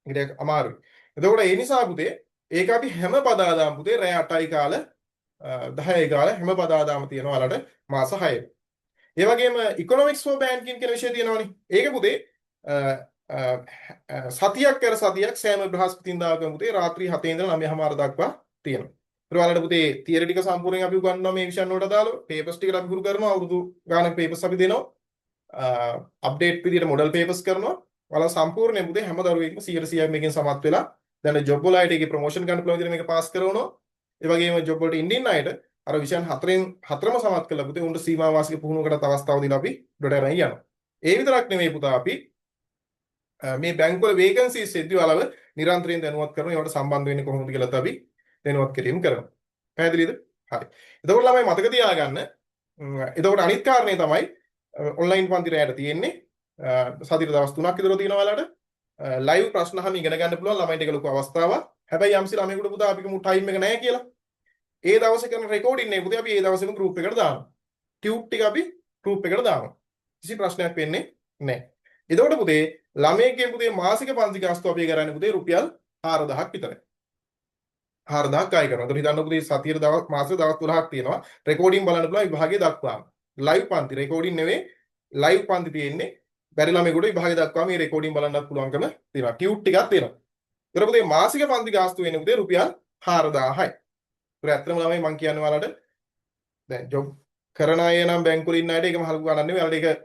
ඒක ටිකක් අමාරුයි. එතකොට ඒ නිසා පුතේ ඒක අපි හැම බදාදාම පුතේ රෑ 8යි කාල 10යි කාල හැම බදාදාම තියෙනවා ඔයාලට මාස 6. ඒ වගේම ඉකොනොමික්ස් ෆෝ බැංකින් කියන විෂය තියෙනවානේ. ඒක පුතේ සතියක් කර සතියක් සෑම බ්‍රහස්පතින්දාකම පුතේ රාත්‍රී 7 ඉඳලා 9:30 දක්වා තියෙනවා. ඒතර ඔයාලට පුතේ තියරි ටික සම්පූර්ණයෙන් අපි උගන්වනවා මේ විෂයන් වලට අදාළව. පේපර්ස් ටික අපි හුරු කරනවා. අවුරුදු ගානක පේපර්ස් අපි දෙනවා. අප්ඩේට් විදියට මොඩල් පේපර්ස් කරනවා. ඔයාලා සම්පූර්ණයෙන් පුතේ හැම දරුවෙක්ම 100% මේකෙන් සමත් වෙලා දැන් ජොබ් වල අයට ඒකේ ප්‍රොමෝෂන් ගන්න පුළුවන් විදියට මේක පාස් කරනවා. ඒ වගේම ජොබ් වලට ඉන්න ඉන්න අයට අර විෂයන් හතරෙන් හතරම සමත් කළා පුතේ උන්ට සීමා වාසික පුහුණුවකටත් අවස්ථාව දීලා අපි උඩට අරන් යනවා. ඒ විතරක් නෙමෙයි පුතා, අපි මේ බැංකුවල වේකන්සිස් එද්දි ඔයාලව නිරන්තරයෙන් දැනුවත් කරනවා. ඒවට සම්බන්ධ වෙන්නේ කොහොමද කියලාත් අපි දැනුවත් කිරීම කරනවා. පැහැදිලිද? හරි. එතකොට ළමයි මතක තියාගන්න. එතකොට අනිත් කාරණේ තමයි ඔන්ලයින් පන්ති රැයට තියෙන්නේ. සතියට දවස් 3ක් විතර තියෙනවා ඔයාලට. ලයිව් ප්‍රශ්න අහම ඉගෙන ගන්න පුළුවන් ළමයින්ට ඒක ලොකු අවස්ථාවක්. හැබැයි යම්සි ළමයෙකුට පුතා අපි කිව්වමු ටයිම් එක නැහැ කියලා. ඒ දවසේ කරන රෙකෝඩින් එක පුතේ අපි ඒ දවසේම ගෲප් එකට දානවා. ටියුට් ටික අපි ගෲප් එකට දානවා. කිසි ප්‍රශ්නයක් වෙන්නේ නැහැ. එතකොට පුතේ ළමයෙක්ගේ පුතේ මාසික පන්ති ගාස්තුව අපි කරන්නේ පුතේ රුපියල් 4000ක් විතරයි. 4000ක් අය කරනවා. එතකොට හිතන්න පුතේ සතියට දවස් මාසෙ දවස් 12ක් තියෙනවා. රෙකෝඩින් බලන්න පුළුවන් විභාගය දක්වාම. ලයිව් පන්ති, රෙකෝඩින් නෙවෙයි, ලයිව් පන්ති තියෙන්නේ. බැරි ළමයෙකුට විභාගය දක්වා මේ රෙකෝඩින් බලන්නත් පුළුවන්කම තියෙනවා. ටියුට් ටිකක් තියෙනවා. එතකොට පුතේ මාසික පන්ති ගාස්තුව වෙන්නේ පුතේ රුපියල් 4000යි. ඒතර ඇත්තටම ළමයි මං කියන්නේ ඔයාලට දැන් ජොබ් කරන අය නම් බැංකුවල ඉන්න අයට ඒක මහ ලොකු ගණන් නෙවෙයි. ඔයාලට ඒක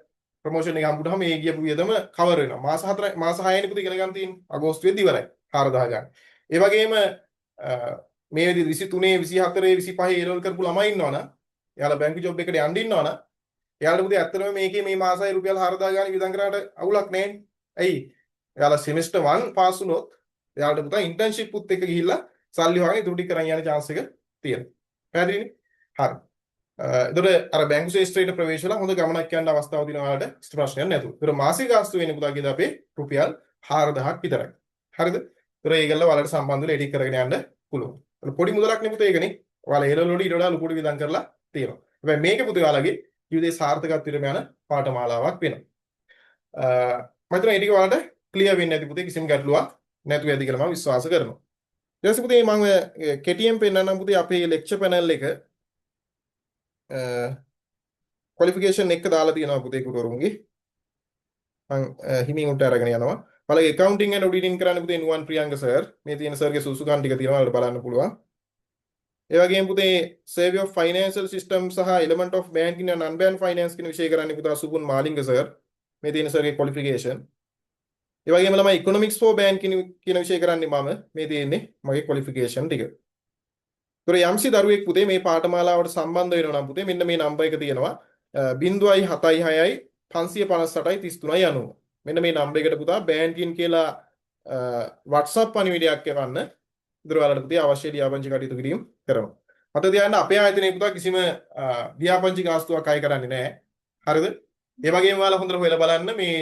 ප්‍රොමෝෂන් එක හම්බුනහම මේ ගියපු වියදම කවර් වෙනවා. මාස 4 මාස 6යිනේ පුතේ ඉගෙන ගන්න තියෙන්නේ. අගෝස්තුවේදී ඉවරයි. 4000 ගන්න. ඒ වගේම මේ විදිහට 23, 24, 25 ඒ ලෙවල් කරපු ළමයි ඉන්නවනම්, එයාලා බැංකු ජොබ් එකට යන්න ඉන්නවනම්, එයාලට පුතේ ඇත්තටම මේකේ මේ මාසයි රුපියල් 4000 ගාන වියදම් කරාට අවුලක් නෑනේ. ඇයි? එයාලා සෙමෙස්ටර් 1 පාස් වුණොත් එයාලට පුතා ඉන්ටර්න්ෂිප් උත් එක්ක ගිහිල්ලා සල්ලි හොයාගෙන ඉතුරු ටික කරන් යන චාන්ස් එක තියෙනවා. පැහැදිලිනේ? හරි. එතකොට අර බැංකු ක්ෂේත්‍රයට ප්‍රවේශ වෙලා හොඳ ගමනක් යන්න අවස්ථාව තියෙනවා ඔයාලට කිසි ප්‍රශ්නයක් නැතුව. ඒතර මාසික ගාස්තු වෙන්නේ පුතා කීයද අපේ රුපියල් 4000ක් විතරයි. හරිද? ඒතර ඒගොල්ලෝ ඔයාලට සම්බන්ධ වෙලා එඩිට් කරගෙන යන්න පුළුවන්. ඒතර පොඩි මුදලක් නේ පුතේ ඒකනේ. ඔයාලා ඒ ලෙවල් වල ඊට වඩා ලොකුට වියදම් කරලා තියෙනවා. හැබැයි මේක පුතේ ඔයාලගේ ජීවිතේ සාර්ථකත්වයට යන පාඨමාලාවක් වෙනවා. මම හිතනවා ඒ ටික ඔයාලට ක්ලියර් වෙන්න ඇති පුතේ, කිසිම ගැටලුවක් නැතුව ඇති කියලා මම විශ්වාස කරනවා. ඊට පස්සේ පුතේ මම කෙටියෙන් පෙන්නන්නම් පුතේ අපේ ලෙක්චර් පැනල් එක ක්වොලිෆිකේෂන් එක දාලා තියෙනවා පුතේ ගුරුවරුන්ගේ. මං හිමින් උඩට අරගෙන යනවා. ඔයාලගේ ඇකවුන්ටිං ඇන්ඩ් ඔඩිටින් කරන්න පුතේ නුවන් ප්‍රියංග සර්. මේ තියෙන සර්ගේ සුසුකම් ටික තියෙනවා, ඔයාලට බලන්න පුළුවන්. ඒ වගේම පුතේ සර්වේ ඔෆ් ෆයිනෑන්ෂල් සිස්ටම් සහ element of banking and unbank finance කියන විෂය කරන්නේ පුතා සුපුන් මාලිංග සර්. මේ තියෙන සර්ගේ ක්වොලිෆිකේෂන්. ඒ වගේම ළමයි ඉකොනොමික්ස් ෆෝර් බැංකින් කියන විෂය කරන්නේ මම. මේ තියෙන්නේ මගේ ක්වොලිෆිකේෂන් ටික. ඒතර යම්සි දරුවෙක් පුතේ මේ පාඨමාලාවට සම්බන්ධ වෙනවා නම් පුතේ මෙන්න මේ නම්බර් එක තියෙනවා 076 558යි 33යි 90. මෙන්න මේ නම්බර් එකට පුතා බැංකින් කියලා WhatsApp පණිවිඩයක් එවන්න. ඒතර ඔයාලට පුතේ අවශ්‍ය ලියාපදිංචි කටයුතු කිරීම කරනවා. මතක තියාගන්න අපේ ආයතනයේ පුතා කිසිම ලියාපදිංචි ගාස්තුවක් අය කරන්නේ නැහැ. හරිද? ඒ වගේම ඔයාලා හොඳට හොයලා බලන්න මේ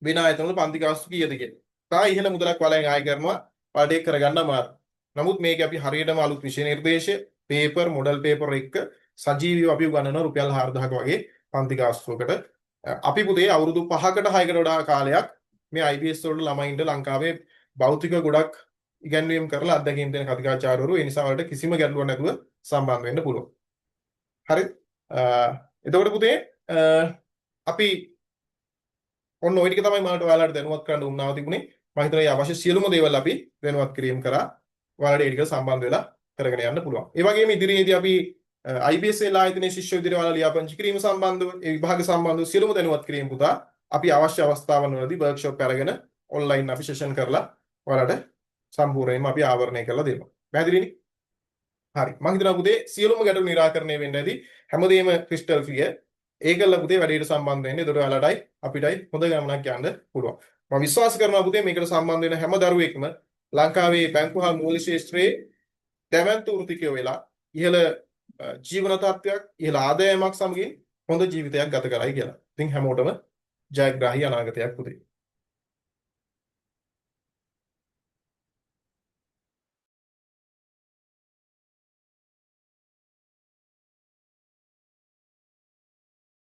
වෙන ආයතනවල පන්ති ගාස්තු කීයද කියලා. තා ඉහළ මුදලක් ඔයාලෙන් ආය කරනවා. ඔයාලට ඒක කරගන්න අමාරුයි. නමුත් මේක අපි හරියටම අලුත් විෂය නිර්දේශය, පේපර්, මොඩල් පේපර් එක්ක සජීවීව අපි උගන්වනවා රුපියල් 4000ක වගේ පන්ති ගාස්තුවකට. අපි පුතේ අවුරුදු 5කට 6කට වඩා කාලයක් මේ IBS වලට ළමයින්ට ලංකාවේ භෞතික ගොඩක් ඉගැන්වීම් කරලා අත්දැකීම් දෙන කතිකාචාර්යවරු. ඒ නිසා ඔයාලට කිසිම ගැටලුවක් නැතුව සම්බන්ධ වෙන්න පුළුවන්. හරි. එතකොට පුතේ අපි ඔන්න ඔය ටික තමයි මට ඔයාලට දැනුවත් කරන්න උවමනාව තිබුණේ. මම හිතනවා මේ අවශ්‍ය සියලුම දේවල් අපි දැනුවත් කිරීම කරා. ඔයාලට ඒ ටික සම්බන්ධ වෙලා කරගෙන යන්න පුළුවන්. ඒ වගේම ඉදිරියේදී අපි IBSL ආයතනයේ ශිෂ්‍ය විදිහට ඔයාලා ලියාපදිංචි කිරීම සම්බන්ධව, ඒ විභාග සම්බන්ධව සියලුම දැනුවත් කිරීම පුතා අපි අවශ්‍ය අවස්ථාවන් වලදී වර්ක්ෂොප් අරගෙන ඔන්ලයින් අපි සෙෂන් කරලා ඔයාලට සම්පූර්ණයෙන්ම අපි ආවරණය කරලා දෙනවා. පැහැදිලිනේ? හරි. මං හිතනවා පුතේ සියලුම ගැටලු නිරාකරණය වෙන්න ඇති. හැමදේම ක්‍රිස්ටල් ක්ලියර්. ඒකල්ල පුතේ වැඩේට සම්බන්ධ වෙන්නේ. ඒතකොට ඔයාලටයි අපිටයි හොඳ ගමනක් යන්න පුළුවන්. මම විශ්වාස කරනවා පුතේ මේකට සම්බන්ධ වෙන හැම දරුවෙක්ම ලංකාවේ බැංකු හා මූල්‍ය ක්ෂේත්‍රයේ දැවැන්ත වෘත්තිකයෝ වෙලා ඉහළ ජීවන තත්ත්වයක්, ඉහළ ආදායමක් සමගින් හොඳ ජීවිතයක් ගත කරයි කියලා. ඉතින් හැමෝටම ජයග්‍රාහී අනාගතයක් පුතේ.